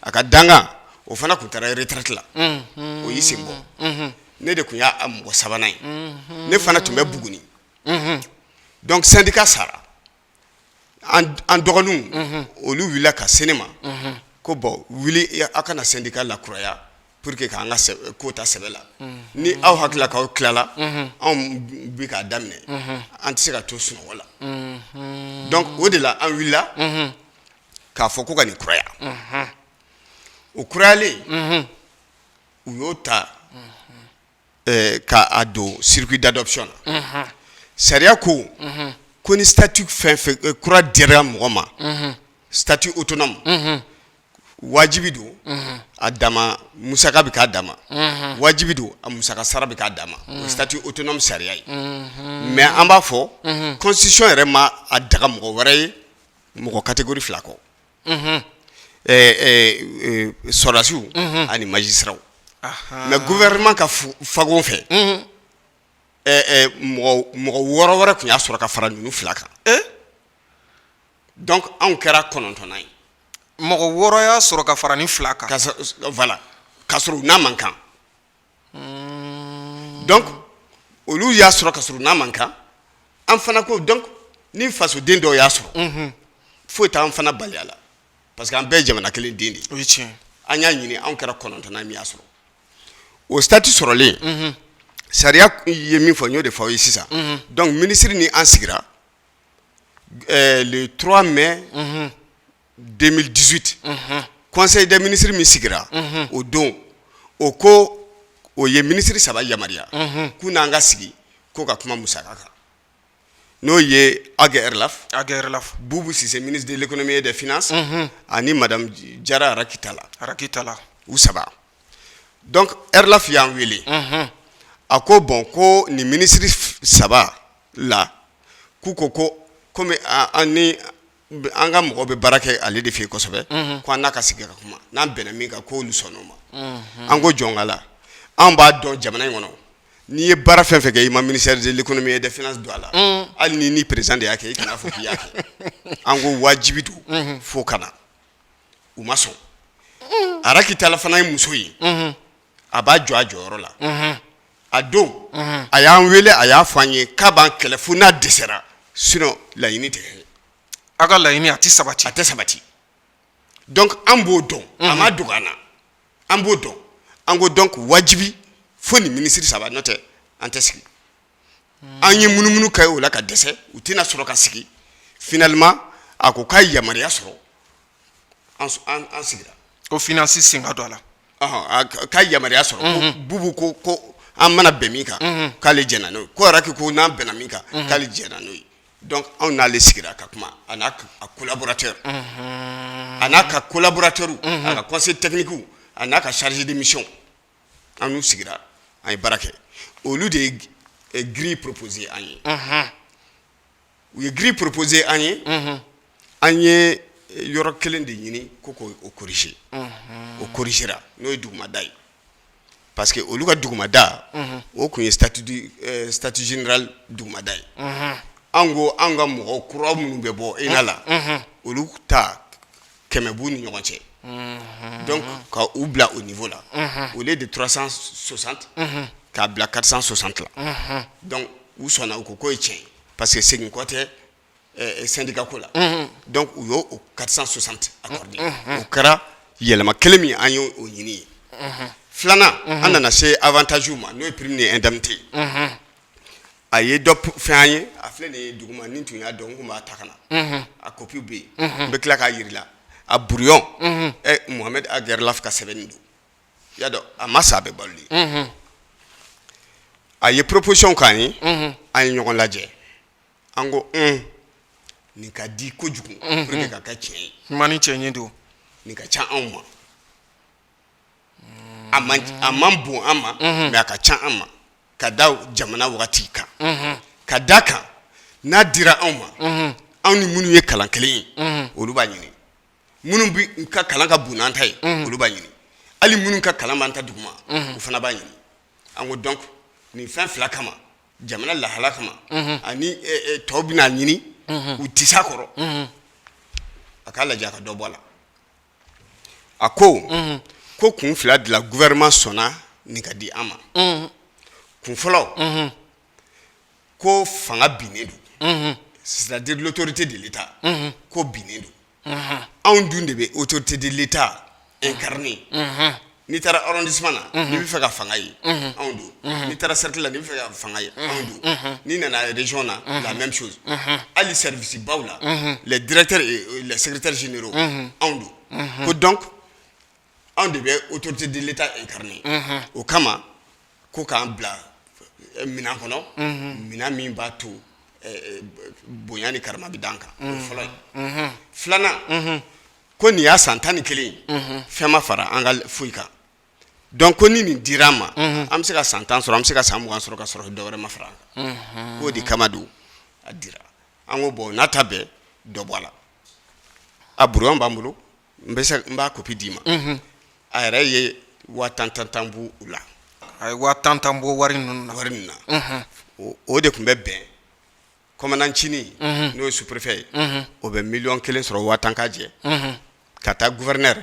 A ka dankan, o fana tun taara retraite la, o y'i sen bɔ. Ne de tun y'a mɔgɔ sabanan ye, ne fana tun bɛ Buguni. Donc syndicat sara. An dɔgɔninw, olu wulila ka se ne ma ko bon, wuli aw kana syndicat lakuraya pour que k'an ka ko ta sɛbɛ la. Ni aw hakili k'aw tilala, anw bɛ k'a daminɛ, an tɛ se ka to sunɔgɔ la. Donc o de la an wulila k'a fɔ ko ka nin kuraya. O kurayalen, u y'o ta k'a don circuit d'adoption na. Sariya ko ko ni statut fɛn fɛn kura dira mɔgɔ ma, statut autonome, wajibi don a dama musaka bɛ k'a dama, wajibi don a musaka sara bɛ k'a dama. O statut autonome sariya ye. Mais an b'a fɔ constitution yɛrɛ ma a daga mɔgɔ wɛrɛ ye mɔgɔ catégorie fila kɔ, sɔrɔdasiw ani magistrats. Mais gouvernement ka fagon fɛ, mɔgɔ wɔɔrɔ wɛrɛ tun y'a sɔrɔ ka fara ninnu fila kan. Donc anw kɛra kɔnɔntɔnnan ye. Mɔgɔ wɔɔrɔ y'a sɔrɔ ka fara ni fila kan. Voilà, k'a sɔrɔ u n'a man kan. Donc olu y'a sɔrɔ ka sɔrɔ u n'a man kan. An fana ko donc ni fasoden dɔw y'a sɔrɔ, foyi t'an fana bali a la, parce que an bɛɛ ye jamana kelen den de ye. O ye tiɲɛ. An y'a ɲini, anw kɛra kɔnɔntɔnnan min y'a sɔrɔ. O statut sɔrɔlen, sariya ye min fɔ, n y'o de fɔ aw ye sisan. Donc ministre ni an sigira le 3 mai 2018, conseil des ministres min sigira o don, o ko o ye ministre saba yamaruya k'u n'an ka sigi ko ka kuma musaka kan. N'o ye Ag Erlaf, Ag Erlaf, Boubou Cissé, ministre de l'économie et des finances, ani madame Jara Racky Talla. Racky Talla. U saba. Donc Erlaf y'an wele, a ko bon, ko nin ministre saba la, k'u ko komi an ni an ka mɔgɔ bɛ baara kɛ ale de fɛ yen kosɛbɛ, ko an n'a ka sigi ka kuma, n'an bɛnna min kan, k'olu sɔnn'o ma. An ko jɔn la, an b'a dɔn jamana in kɔnɔ, n'i ye baara fɛn fɛn kɛ, i ma ministère de l'économie et des finances don a la, hali ni président de y'a kɛ, i kana fɔ k'i y'a kɛ. An ko wajibi don fo ka na. U ma sɔn. Racky Talla fana ye muso ye, a b'a jɔ a jɔyɔrɔ la. A don a y'an wele, a y'a fɔ an ye k'a b'an kɛlɛ fo n'a dɛsɛra, sinon laɲini tɛ kɛ. A ka laɲini a tɛ sabati. A tɛ sabati. Donc an b'o dɔn, a ma dogo an na, an b'o dɔn. An ko donc wajibi fo nin ministre saba, n'o tɛ an tɛ sigi. An ye munumunu kɛ o la ka dɛsɛ, u tɛna sɔrɔ ka sigi. Finalement a ko k'a ye yamaruya sɔrɔ, an sigira. Ko finance sen ka don a la. K'a yamaruya sɔrɔ ko Boubou ko an mana bɛn min kan, k'ale jɛnna n'o ye. Ko Racky ko n'an bɛnna min kan, k'ale jɛnna n'o ye. Donc anw n'ale sigira ka kuma, a n'a collaborateur, a n'a ka collaborateur, a ka conseil technique, a n'a ka chargé de mission, an n'u sigira, an ye baara kɛ. Olu de ye grille proposé an ye. U ye grille proposé an ye, an ye yɔrɔ kelen de ɲini ko k'o corriger. O corrigera, n'o ye dugumada ye, parce que olu ka dugumada, o tun ye statut général dugumada ye. An ko an ka mɔgɔ kura minnu bɛ bɔ ENA la, olu ta 100 b'u ni ɲɔgɔn cɛ. Donc ka u bila o niveau la, au lieu de 360, k'a bila 460 la. Donc u sɔnna, u ko k'o ye tiɲɛ ye, parce que segin kɔ tɛ syndicat ko la. Donc u y'o 460 accordé. O kɛra yɛlɛma kelen min an y'o ɲini ye. Filanan, an nana se avantage ma, n'o ye prime ni indemnité ye. A ye dɔ fɛn an ye, a filɛ nin ye duguma. Ni tun y'a dɔn, n tun b'a ta ka na, a copie bɛ yen, n bɛ tila k'a yir'i la. A brouillon ɛ, Mohamed Ag Erlaf ka sɛbɛnni don. I y'a dɔn, a ma sa, a bɛ balo de. A ye proposition k'an ye, an ye ɲɔgɔn lajɛ, an ko un, nin ka di kojugu pour que ka kɛ tiɲɛ ye. Kuma ni cɛ ɲɛ don. Nin ka ca anw ma, a man bon an ma, mais a ka ca an ma ka da jamana wagati kan, ka da kan n'a dira anw ma, anw ni minnu ye kalan kelen ye, olu b'a ɲini. Minnu bɛ ka kalan ka bon n'an ta ye, olu b'a ɲini. Hali minnu ka kalan b'an ta duguma, u fana b'a ɲini. An ko donc nin fɛn fila kama, jamana lahala kama, ani tɔw bɛna ɲini, u tɛ s'a kɔrɔ, a k'a lajɛ a ka dɔ bɔ a la. A ko kun fila de la gouvernement sɔnna nin ka di an ma. Kun fɔlɔ, ko fanga binnen don, c'est-à-dire l'autorité de l'État, ko binnen don. Anw dun de bɛ autorité de l'État incarner. N'i taara arrondissement na, n'i bɛ fɛ ka fanga ye, anw don. N'i taara cercle la, n'i bɛ fɛ ka fanga ye, anw don. N'i nana région na, la même chose. Hali service baw la, les directeurs et les secrétaires généraux, anw don. Ko donc anw de bɛ autorité de l'État incarner. O kama ko k'an bila minɛn kɔnɔ, minɛn min b'a to bonya ni karama bɛ d'an kan. O ye fɔlɔ ye. Filanan, ko nin y'a san 11 ye, fɛn ma fara an ka foyi kan. Donc ko ni nin dira an ma, an bɛ se ka san 10 sɔrɔ, an bɛ se ka san 20 sɔrɔ ka sɔrɔ dɔ wɛrɛ ma fara an kan. K'o de kama don a dira an. Ko bon, n'a ta bɛɛ dɔ bɔ a la. A brouillon b'an bolo, n bɛ se n b'a copie d'i ma. A yɛrɛ ye 10 000 10 10 bɔ u la. A ye 10 000 10 bɔ wari ninnu na. Wari ninnu na, o de tun bɛ bɛn commandant Ncinin, n'o ye sous-préfet ye, o bɛ miliyɔn 1 sɔrɔ, 10 000 ka jɛ ka taa gouverneur,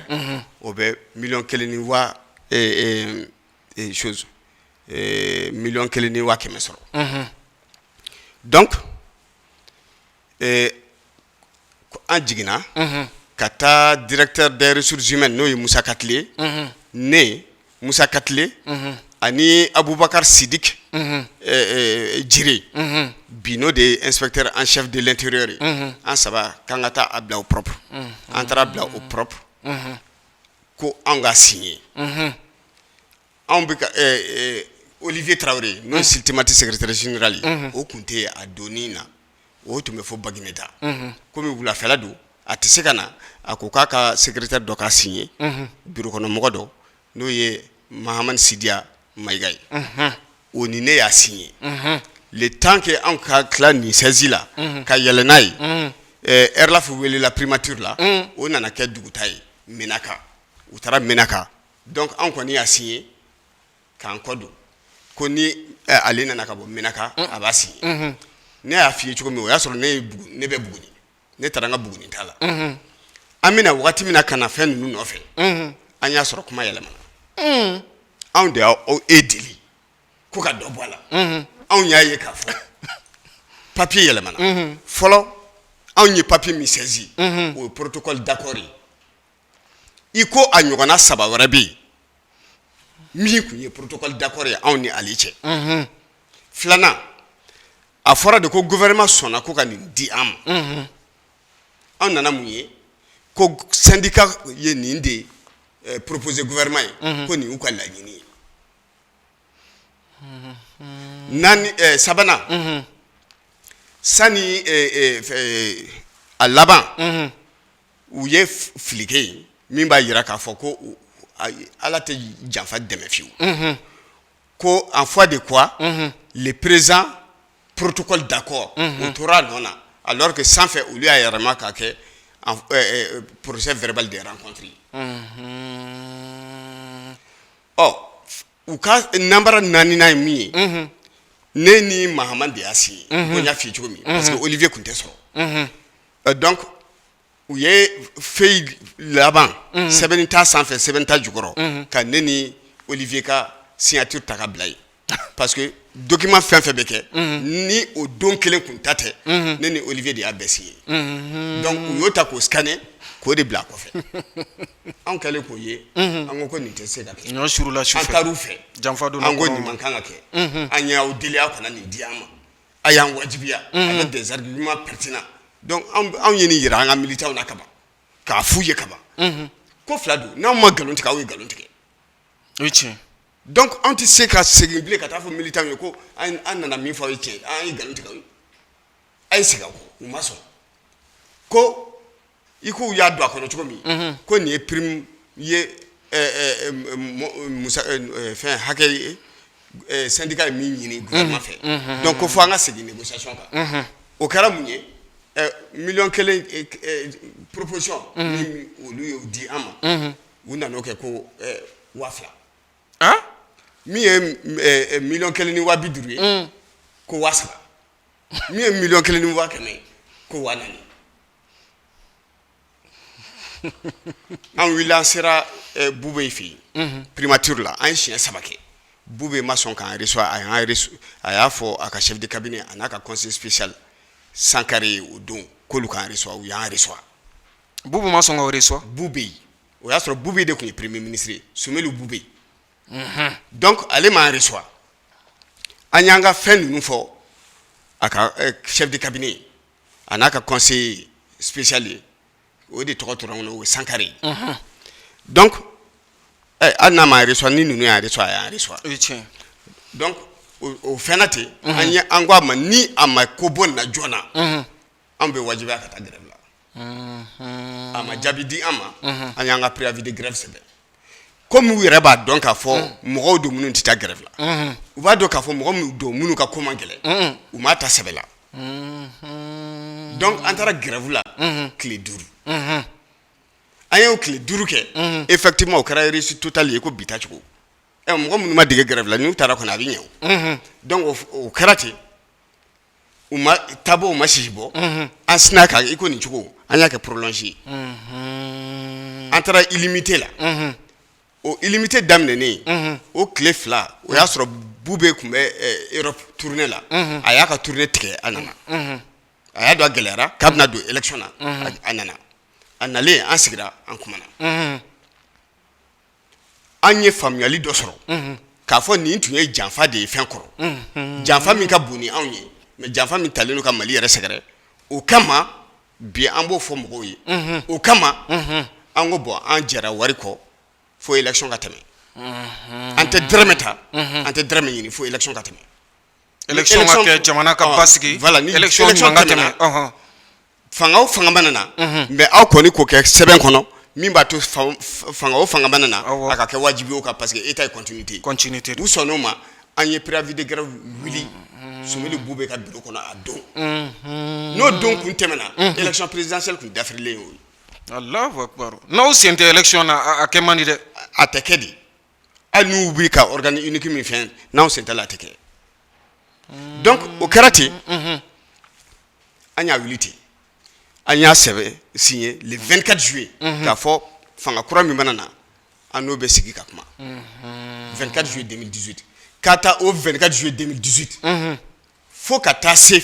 o bɛ miliyɔn 1 ni waa chose, miliyɔn 1 ni 100 000 sɔrɔ. Donc an jiginna ka taa directeur des ressources humaines, n'o ye Musa Katile, ne Musa Katile ani Abubakar Sidik Jire bi, n'o de ye inspecteur en chef de l'intérieur ye. An saba k'an ka taa a bila au propre. An taara bila au propre ko anw ka signer. Anw bɛ ka Olivier Traoré, n'o ye Syltemath secrétaire général ye, o tun tɛ yen a donni na. O tun bɛ fo Bagineda. Komi wulafɛla don, a tɛ se ka na, a ko k'a ka secrétaire dɔ k'a signer, bureau kɔnɔ mɔgɔ dɔ, n'o ye Mahamani Sidiya Mayiga ye, o ni ne y'a signer. Le temps que anw ka tila nin saisie la ka yɛlɛ n'a ye, Airlaf welela primature la, o nana kɛ duguta ye Menaka, u taara Menaka. Donc anw kɔni y'a signer k'an kɔ don ko ni ale nana ka bɔ Menaka, a b'a signer. Ne y'a f'i ye cogo min, o y'a sɔrɔ ne bɛ Buguni, ne taara n ka Buguni ta la. An bɛna waati min na ka na fɛn ninnu nɔfɛ, an y'a sɔrɔ kuma yɛlɛmana. Anw de y'aw e deli ko ka dɔ bɔ a la. Anw y'a ye k'a fɔ papier yɛlɛmana. Fɔlɔ, anw ye papier min saisi, o ye protocole d'accord ye. I ko a ɲɔgɔnna saba wɛrɛ bɛ yen min tun ye protocole d'accord ye anw ni ale cɛ. Filanan, a fɔra de ko gouvernement sɔnna ko ka nin di an ma. Anw nana mun ye? Ko syndicat ye nin de proposer gouvernement ye, ko nin y'u ka laɲini ye. Naani, sabanan, sani a laban, u ye fili kɛ yen min b'a jira k'a fɔ ko Ala tɛ janfa dɛmɛ fiyewu, ko en foi de quoi le présent protocole d'accord, o tora a nɔ na, alors que sanfɛ olu y'a yɛlɛma k'a kɛ procès verbal de rencontre ye. Ɔ, u ka nanbara naaninan ye min ye, ne ni Mahamani de y'a signé, ko n y'a f'i ye cogo min, parce que Olivier tun tɛ sɔrɔ. Donc u ye feuille laban, sɛbɛnni t'a sanfɛ, sɛbɛnni t'a jukɔrɔ, ka ne ni Olivier ka signature ta ka bila yen, parce que document fɛn fɛn bɛ kɛ ni o don kelen kun ta tɛ, ne ni Olivier de y'a bɛɛ signé. Donc u y'o ta k'o scanner k'o de bila a kɔfɛ. Anw kɛlen k'o ye, an ko ko nin tɛ se ka kɛ. Ɲɔ surula su An fɛ. Taar'u fɛ. Janfa donna. An ko nin man kan ka kɛ, an y'aw deli, aw kana nin di an ma, a y'an wajibiya avec des arguments pertinents. Donc anw ye nin yira an ka militants na kaban, k'a f'u ye kaban ko fila don, n'anw ma nkalon tigɛ, aw ye nkalon tigɛ. O ye tiɲɛ. Donc anw tɛ se ka segin bilen ka taa fɔ militants ye ko an nana min fɔ aw ye tiɲɛ, an ye nkalon tigɛ aw ye, a ye segin aw kɔ. U ma sɔn ko i k'u y'a don a kɔnɔ cogo min, ko nin ye prime ye, musa fɛn hakɛ ye, syndicat ye min ɲini gouvernement fɛ. Donc ko fo an ka segin négociation kan. O kɛra mun ye? Miliyɔn 1 proposition min olu y'o di an ma, u nan'o kɛ ko 2000. Min ye 1,2 miliyɔn ye, ko 3000. Min ye 1,1 miliyɔn ye, ko 4000. An wulila, an sera Bube fɛ yen, primature la. An ye siɲɛ saba kɛ, Bube ma sɔn k'an reçoit. A y'an reçoit, a y'a fɔ a ka chef de cabinet a n'a ka conseiller spécial Sankare ye o don k'olu k'an reçoit. U y'an reçoit. Bubu ma sɔn k'o reçoit? Bube, o y'a sɔrɔ Bube de tun ye premier ministre ye, Soumeylou Bube. Donc ale m'an reçoit. An y'an ka fɛn ninnu fɔ a ka chef de cabinet ye a n'a ka conseiller spécial ye, o de tɔgɔ tora n kɔnɔ, o ye Sankare ye. Donc hali n'a m'an reçoit, ni ninnu y'an reçoit, a y'an reçoit. O ye tiɲɛ. Donc o fɛn na ten, an ye, an ko a ma, ni a ma ko bɔ nin na joona, an bɛ wajibiya ka taa grève la. A ma jaabi di an ma. An y'an ka préavis de grève sɛbɛn. Komi u yɛrɛ b'a dɔn k'a fɔ mɔgɔw don minnu tɛ taa grève la, u b'a dɔn k'a fɔ mɔgɔ minnu don minnu ka ko man gɛlɛn, u m'a ta sɛbɛ la. Donc an taara grève la tile 5. An y'o tile 5 kɛ, effectivement o kɛra réussite totale ye ko bi ta cogo. Ɛ, mɔgɔ minnu ma dege grève la, n'u taara kɔni, a bɛ ɲɛ o. Donc o kɛra ten, u ma taabɔ, u ma sisi bɔ. An sinna ka i ko nin cogo, an y'a kɛ prolongé ye. An taara illimité la. O illimité daminɛnen, o tile 2, o y'a sɔrɔ Bube tun bɛ Europe tournée la. A y'a ka tournée tigɛ, a nana. A y'a dɔn a gɛlɛyara k'a bɛna don élection na, a nana. A nalen, an sigira, an kumana, an ye faamuyali dɔ sɔrɔ k'a fɔ nin tun ye janfa de ye, fɛn kɔrɔ, janfa min ka bon ni anw ye, mais janfa min talen don ka Mali yɛrɛ sɛgɛrɛ. O kama bi, an b'o fɔ mɔgɔw ye. O kama an ko bon, an jɛra wari kɔ fo élection ka tɛmɛ. An tɛ dɛrɛmɛ ta, an tɛ dɛrɛmɛ ɲini fo élection ka tɛmɛ. Élection ka kɛ, jamana ka basigi. Voilà, ni élection ɲuman ka tɛmɛ. Fanga o fanga mana na, mais aw kɔni k'o kɛ sɛbɛn kɔnɔ min b'a to fanga o fanga mana na, a ka kɛ wajibi o kan, parce que état ye continuité. Continuité. U sɔnn'o ma. An ye préavis de grève wuli Soumeylou Boubèye ka bureau kɔnɔ a don. N'o don kun tɛmɛna, élection présidentielle kun dafirilen y'o ye. Allahu akbar! N'aw sen tɛ élection na, a kɛ man di dɛ. A tɛ kɛ di. Hali n'u b'i ka organe unique min fɛn, n'anw sen t'a la, a tɛ kɛ. Donc o kɛra ten, an y'a wuli ten, an y'a sɛbɛn signé le 24 juillet k'a fɔ fanga kura min mana na, an n'o bɛ sigi ka kuma. 24 juillet 2018 k'a ta, o 24 juillet 2018 fo ka taa se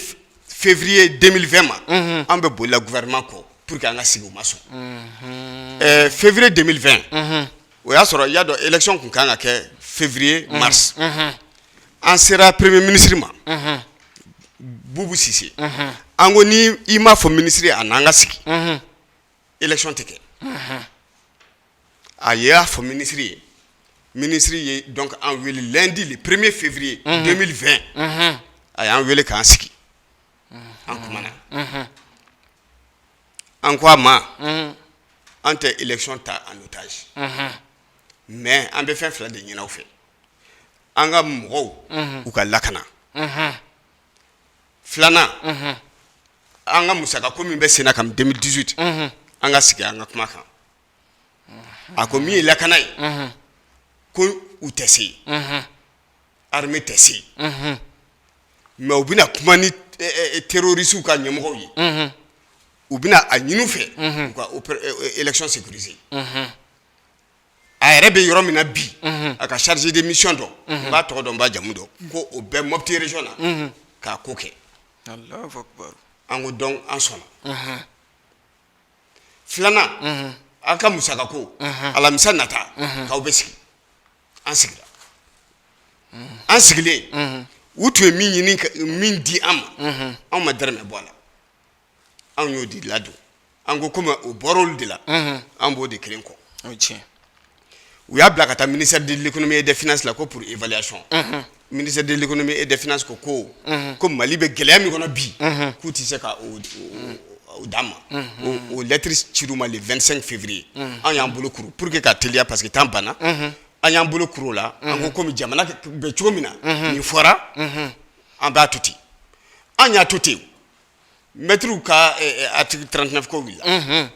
février 2020 ma, an bɛ bolila gouvernement kɔ pour que an ka sigi, u ma sɔn. Février 2020, o y'a sɔrɔ i y'a dɔn élection tun kan ka kɛ février mars. An sera premier ministre ma, Boubou Cissé. An ko ni i m'a fɔ ministre ye a n'an ka sigi, élection tɛ kɛ. A y'a fɔ ministre ye, ministre ye donc an wele lundi le 1er février 2020. A y'an wele k'an sigi, an kumana. An ko a ma, an tɛ élection ta en otage, mais an bɛ fɛn fila de ɲini aw fɛ: an ka mɔgɔw u ka lakana, filanan, an ka musakako min bɛ senna kabini 2018, an ka sigi an ka kuma kan. A ko min ye lakana ye, ko u tɛ se, armée tɛ se, mais u bɛna kuma ni terroristes ka ɲɛmɔgɔw ye, u bɛna a ɲini u fɛ u ka élection sécurisée. A yɛrɛ bɛ yɔrɔ min na bi, a ka chargé de mission dɔ, n b'a tɔgɔ dɔn, n b'a jamu dɔn, ko o bɛ Mopti région na k'a ko kɛ. Allahu akbar! An ko donc an sɔnna. Filanan, an ka musakako, alamisa nata k'aw bɛ sigi. An sigira. An sigilen, u tun ye min ɲini, min di an ma, anw ma dɛrɛmɛ bɔ a la, anw y'o di ladon. An ko komi o bɔra olu de la, an b'o de kelen kɔ. O ye tiɲɛ. U y'a bila ka taa ministère de l'économie et des finances la ko pour évaluation. Ministère de l'économie et des finances ko Mali bɛ gɛlɛya min kɔnɔ bi, k'u tɛ se ka o d'an ma. O lettre cir'u ma le 25 février. An y'an bolo kuru pour que ka teliya, parce que temps banna. An y'an bolo kuru o la. An ko komi jamana bɛ cogo min na, nin fɔra, an b'a to ten. An y'a to ten, maîtres ka article 39 ko wulila.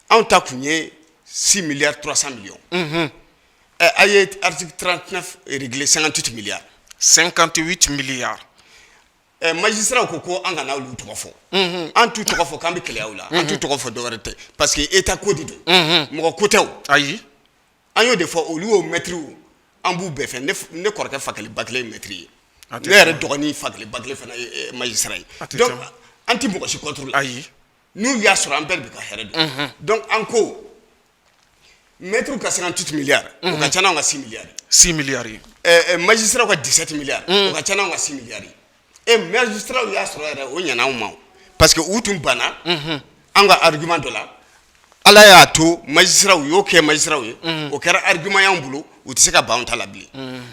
Anw ta kun ye 6 milliards 300 millions. A ye article 39 réglé 58 milliards. 58 milliards. Magistrat ko an kana olu tɔgɔ fɔ. An t'u tɔgɔ fɔ k'an bɛ kɛlɛya u la, an t'u tɔgɔ fɔ dɔwɛrɛ tɛ, parce que état ko de don, mɔgɔ ko tɛ o. Ayi. An y'o de fɔ olu y'o maîtres, an b'u bɛɛ fɛ. Ne kɔrɔkɛ Fakali Bakile ye maître ye, ne yɛrɛ dɔgɔnin Fakali Bakile fana ye magistrat ye. Donc an tɛ mɔgɔ si contre la. Ayi. N'u y'a sɔrɔ, an bɛɛ de bɛ ka hɛrɛ dɔn. Donc an ko maîtres ka 58 milliards, o ka ca n'anw ka 6 milliards. 6 milliards ye. Magistrat ka 17 milliards, o ka ca n'anw ka 6 milliards ye. E magistrat y'a sɔrɔ yɛrɛ, o ɲɛna anw ma o, parce que u tun banna an ka argument dɔ la. Ala y'a to magistrat u y'o kɛ magistrat ye, o kɛra argument y'anw bolo, u tɛ se ka ban anw ta la bilen.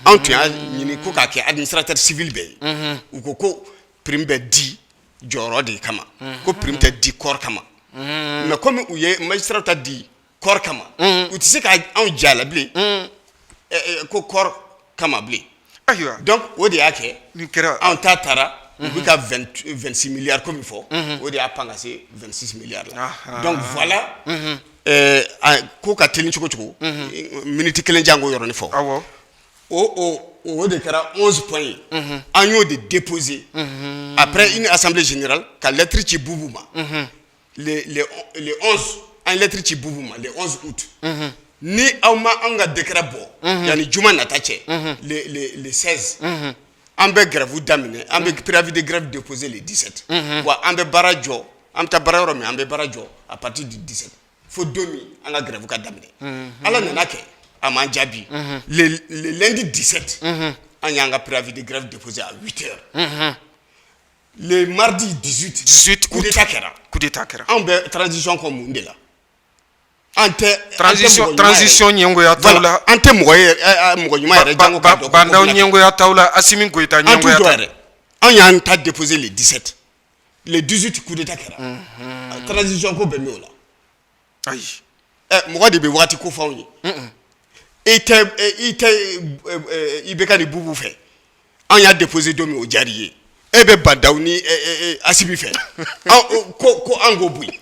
Anw tun y'a ɲini ko k'a kɛ administrateur civil bɛɛ ye. U ko prime bɛ di jɔyɔrɔ de kama, ko prime tɛ di corps kama. Mais comme u ye magistrat ta di corps kama, u tɛ se ka anw ja la bilen ko corps kama bilen. Ayiwa. Donc o de y'a kɛ nin kɛra. Anw ta taara, u bɛ ka 26 milliards ko min fɔ, o de y'a pan ka se 26 milliards la. Donc voilà, ko ka teli cogo cogo, minute kelen jan k'o yɔrɔnin fɔ. Awɔ. O de kɛra 11 points ye. An y'o de déposé après une assemblée générale ka lettre ci Boubou ma le 11. An ye lettre ci Boubou ma le 11 août: ni aw ma an ka décret bɔ yanni juma nata cɛ, le 16, an bɛ grève daminɛ, an bɛ préavis de grève déposé le 17. Wa an bɛ baara jɔ, an bɛ taa baara yɔrɔ min, an bɛ baara jɔ à partir du 17 fo don min an ka grève ka daminɛ. Ala nana kɛ a m'an jaabi. Le lundi 17, an y'an ka préavis de grève déposé à 8 heures. Le mardi 18, 18. Coup d'état kɛra. Coup d'état kɛra. Anw bɛ transition kɔ mun de la? An tɛ Transition ɲɛngoya t'aw la. An tɛ mɔgɔ ye mɔgɔ ɲuman yɛrɛ jango k'a dɔn. Bah N'Daw ɲɛngoya t'aw la, Assimi Goïta An t'u ɲɛngoya dɔn t'aw yɛrɛ. Anw y'an ta déposé le 17, le 18 coup d'état kɛra. Transition ko bɛn b'o la? Ayi. Mɔgɔ de bɛ waati ko fɔ anw ye. I tɛ IBK ni Boubou fɛ. Anw y'a déposé don min, o diyara i ye. E bɛ Bah N'Daw ni Assimi fɛ, ko an k'o bɔ yen.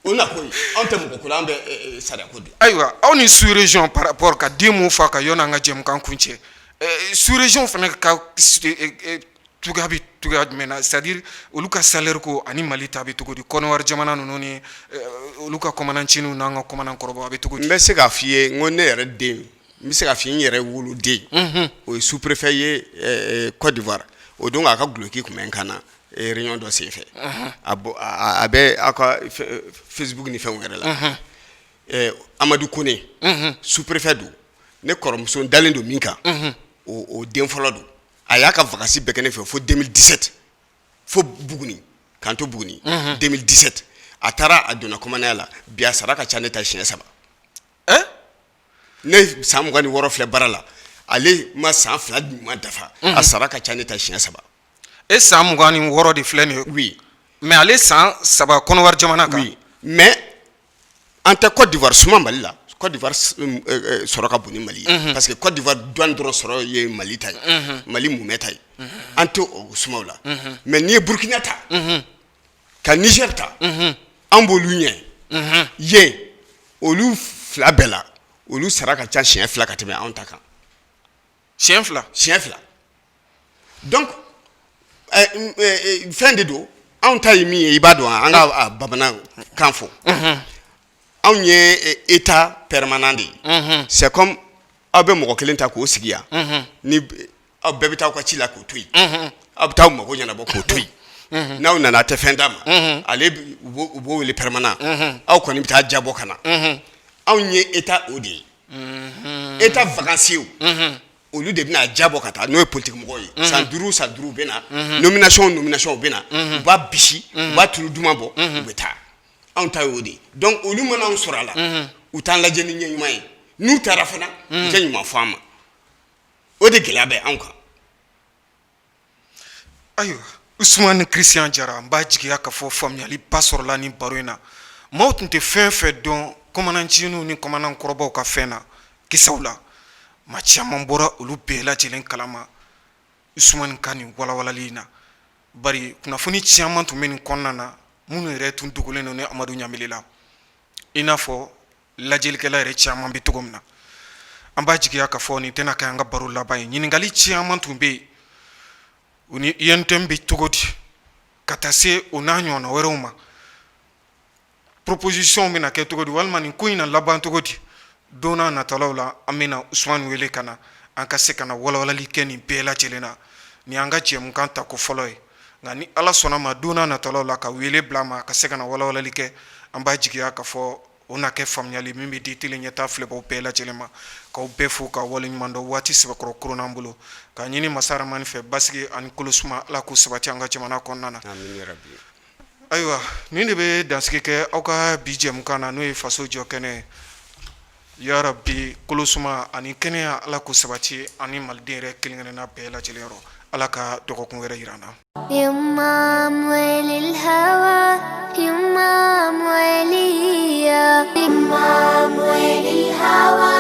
O na ko ye, anw tɛ mɔgɔ ko la, an bɛ sariya ko de. Ayiwa, aw ni sous région, par rapport ka den mun fa ka yɔrɔ an ka jɛmukan kun cɛ, sous région fana ka cogoya bɛ cogoya jumɛn na? C'est à dire olu ka salaire ko ani Mali ta bɛ cogo di? Côte d'Ivoire jamana ninnu ni olu ka commandant n'an ka commandant kɔrɔbaw, a bɛ cogo di? N bɛ se k'a f'i ye, n ko ne yɛrɛ den, n bɛ se k'a f'i ye, n yɛrɛ woloden, o ye sous-préfet ye Côte d'Ivoire. O don a ka duloki tun bɛ n kan na réunion dɔ senfɛ. A bɛ aw ka Facebook ni fɛnw yɛrɛ la. Amadu Kone, sous-préfet don. Ne kɔrɔmuso dalen don min kan, o den fɔlɔ don. A y'a ka vacances bɛɛ kɛ ne fɛ fo 2017, fo Buguni, k'an to Buguni 2017. A taara, a donna commandant la. Bi a sara ka ca ne ta siɲɛ 3. Ne san 26 filɛ baara la, ale ma san 2 ɲuman dafa, a sara ka ca ne ta siɲɛ 3. E san 26 de filɛ nin ye? Oui. Mais ale san 3 Kɔnɔwari jamana kan. Oui, mais an tɛ Côte d'Ivoire suma Mali la. Côte d'Ivoire sɔrɔ ka bon ni Mali ye, parce que Côte d'Ivoire douane dɔrɔn sɔrɔ ye Mali ta ye, Mali mumɛ ta ye. An tɛ o sumaw la. Mais n'i ye Burukina ta ka Niger ta, an b'olu ɲɛ yen. Olu fila bɛɛ la, olu sara ka ca siɲɛ 2 ka tɛmɛ anw ta kan. Siɲɛ 2? Siɲɛ 2. Donc fɛn de don. Anw ta ye min ye, i b'a dɔn, an ka bamanankan fɔ, anw ye état permanent de ye. C'est comme aw bɛ mɔgɔ kelen ta k'o sigi yan, ni aw bɛɛ bɛ taa aw ka ci la k'o to yen, aw bɛ taa aw mago ɲɛnabɔ k'o to yen, n'aw nana a tɛ fɛn d'a ma. Ale u b'o wele permanent. Aw kɔni bɛ taa jabɔ ka na. Anw ye état o de ye, état vacancier. Olu de bɛna jabɔ ka taa, n'o ye politique mɔgɔw ye. San 5, san 5 u bɛ na, nomination u bɛ na, u b'a bisi, u b'a tulu duman bɔ, u bɛ taa. Anw ta y'o de ye. Donc olu mana anw sɔrɔ a la, u t'an lajɛ ni ɲɛ ɲuman ye. N'u taara fana, u tɛ ɲuman fɔ an ma. O de gɛlɛya bɛ anw kan. Ayiwa, Usumani Christian Jara, n b'a jigiya k'a fɔ faamuyaliba sɔrɔla ni baro in na. Maaw tun tɛ fɛn fɛn dɔn commandant ni commandant kɔrɔbaw ka fɛn na kisaw la, maa caman bɔra olu bɛɛ lajɛlen kalama Usumani ka nin walawalali in na. Bari kunnafoni caman tun bɛ nin kɔnɔna na minnu yɛrɛ tun dogolen don ni Amadu Ɲamele la, i n'a fɔ lajɛlikɛla yɛrɛ caman bɛ cogo min na. An b'a jigiya k'a fɔ nin tɛna kɛ an ka baro laban ye. Ɲininkali caman tun bɛ yen, u ni UNTM bɛ cogo di, ka taa se o n'a ɲɔgɔnna wɛrɛw ma, proposition bɛna kɛ cogo di, walima nin ko in na laban cogo di. Don n'a natalaw la, an bɛna Usumani wele ka na, an ka se ka na walawalali kɛ nin bɛɛ lajɛlen na. Nin y'an ka jɛmukan tako fɔlɔ ye, nka ni Ala sɔnna ma, don n'a natalaw la, ka wele bila a ma ka se ka na walawalali kɛ. An b'a jigiya k'a fɔ o na kɛ faamuyali min bɛ di télé ɲɛta filɛbaw bɛɛ lajɛlen ma. K'aw bɛɛ fo ka waleɲuman dɔn. Waati sɛbɛkɔrɔ koronna an bolo, k'a ɲini masa Ramani fɛ, basigi ani kolosuma, Ala k'o sabati an ka jamana kɔnɔna na. Ayiwa, nin de bɛ dansigi kɛ aw ka bi jɛmukan na, n'o ye faso jɔ kɛnɛ ye. Yarabi, kolosuma ani kɛnɛya, Ala k'o sabati ani maliden yɛrɛ kelen-kelenna bɛɛ lajɛlen yɔrɔ. Ala ka dɔgɔkun wɛrɛ jira an na. يما أموال الهوى، يما أمواليا، يما أموال الهوى،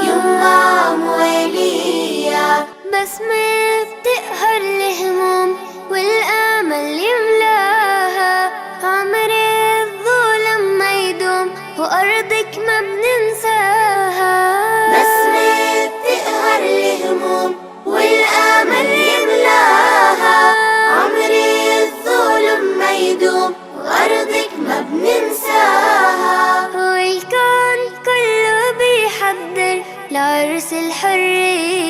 يما أمواليا. بسمة بتقهر الهموم والآمل يملاها، عمر الظلم ما يدوم وأرضك ما بننساها. بسمة بتقهر الهموم والآمل يملاها، عمر الظلم ما يدوم وأرضك ما بننساها. والكون كله بيحضر لعرس الحرية.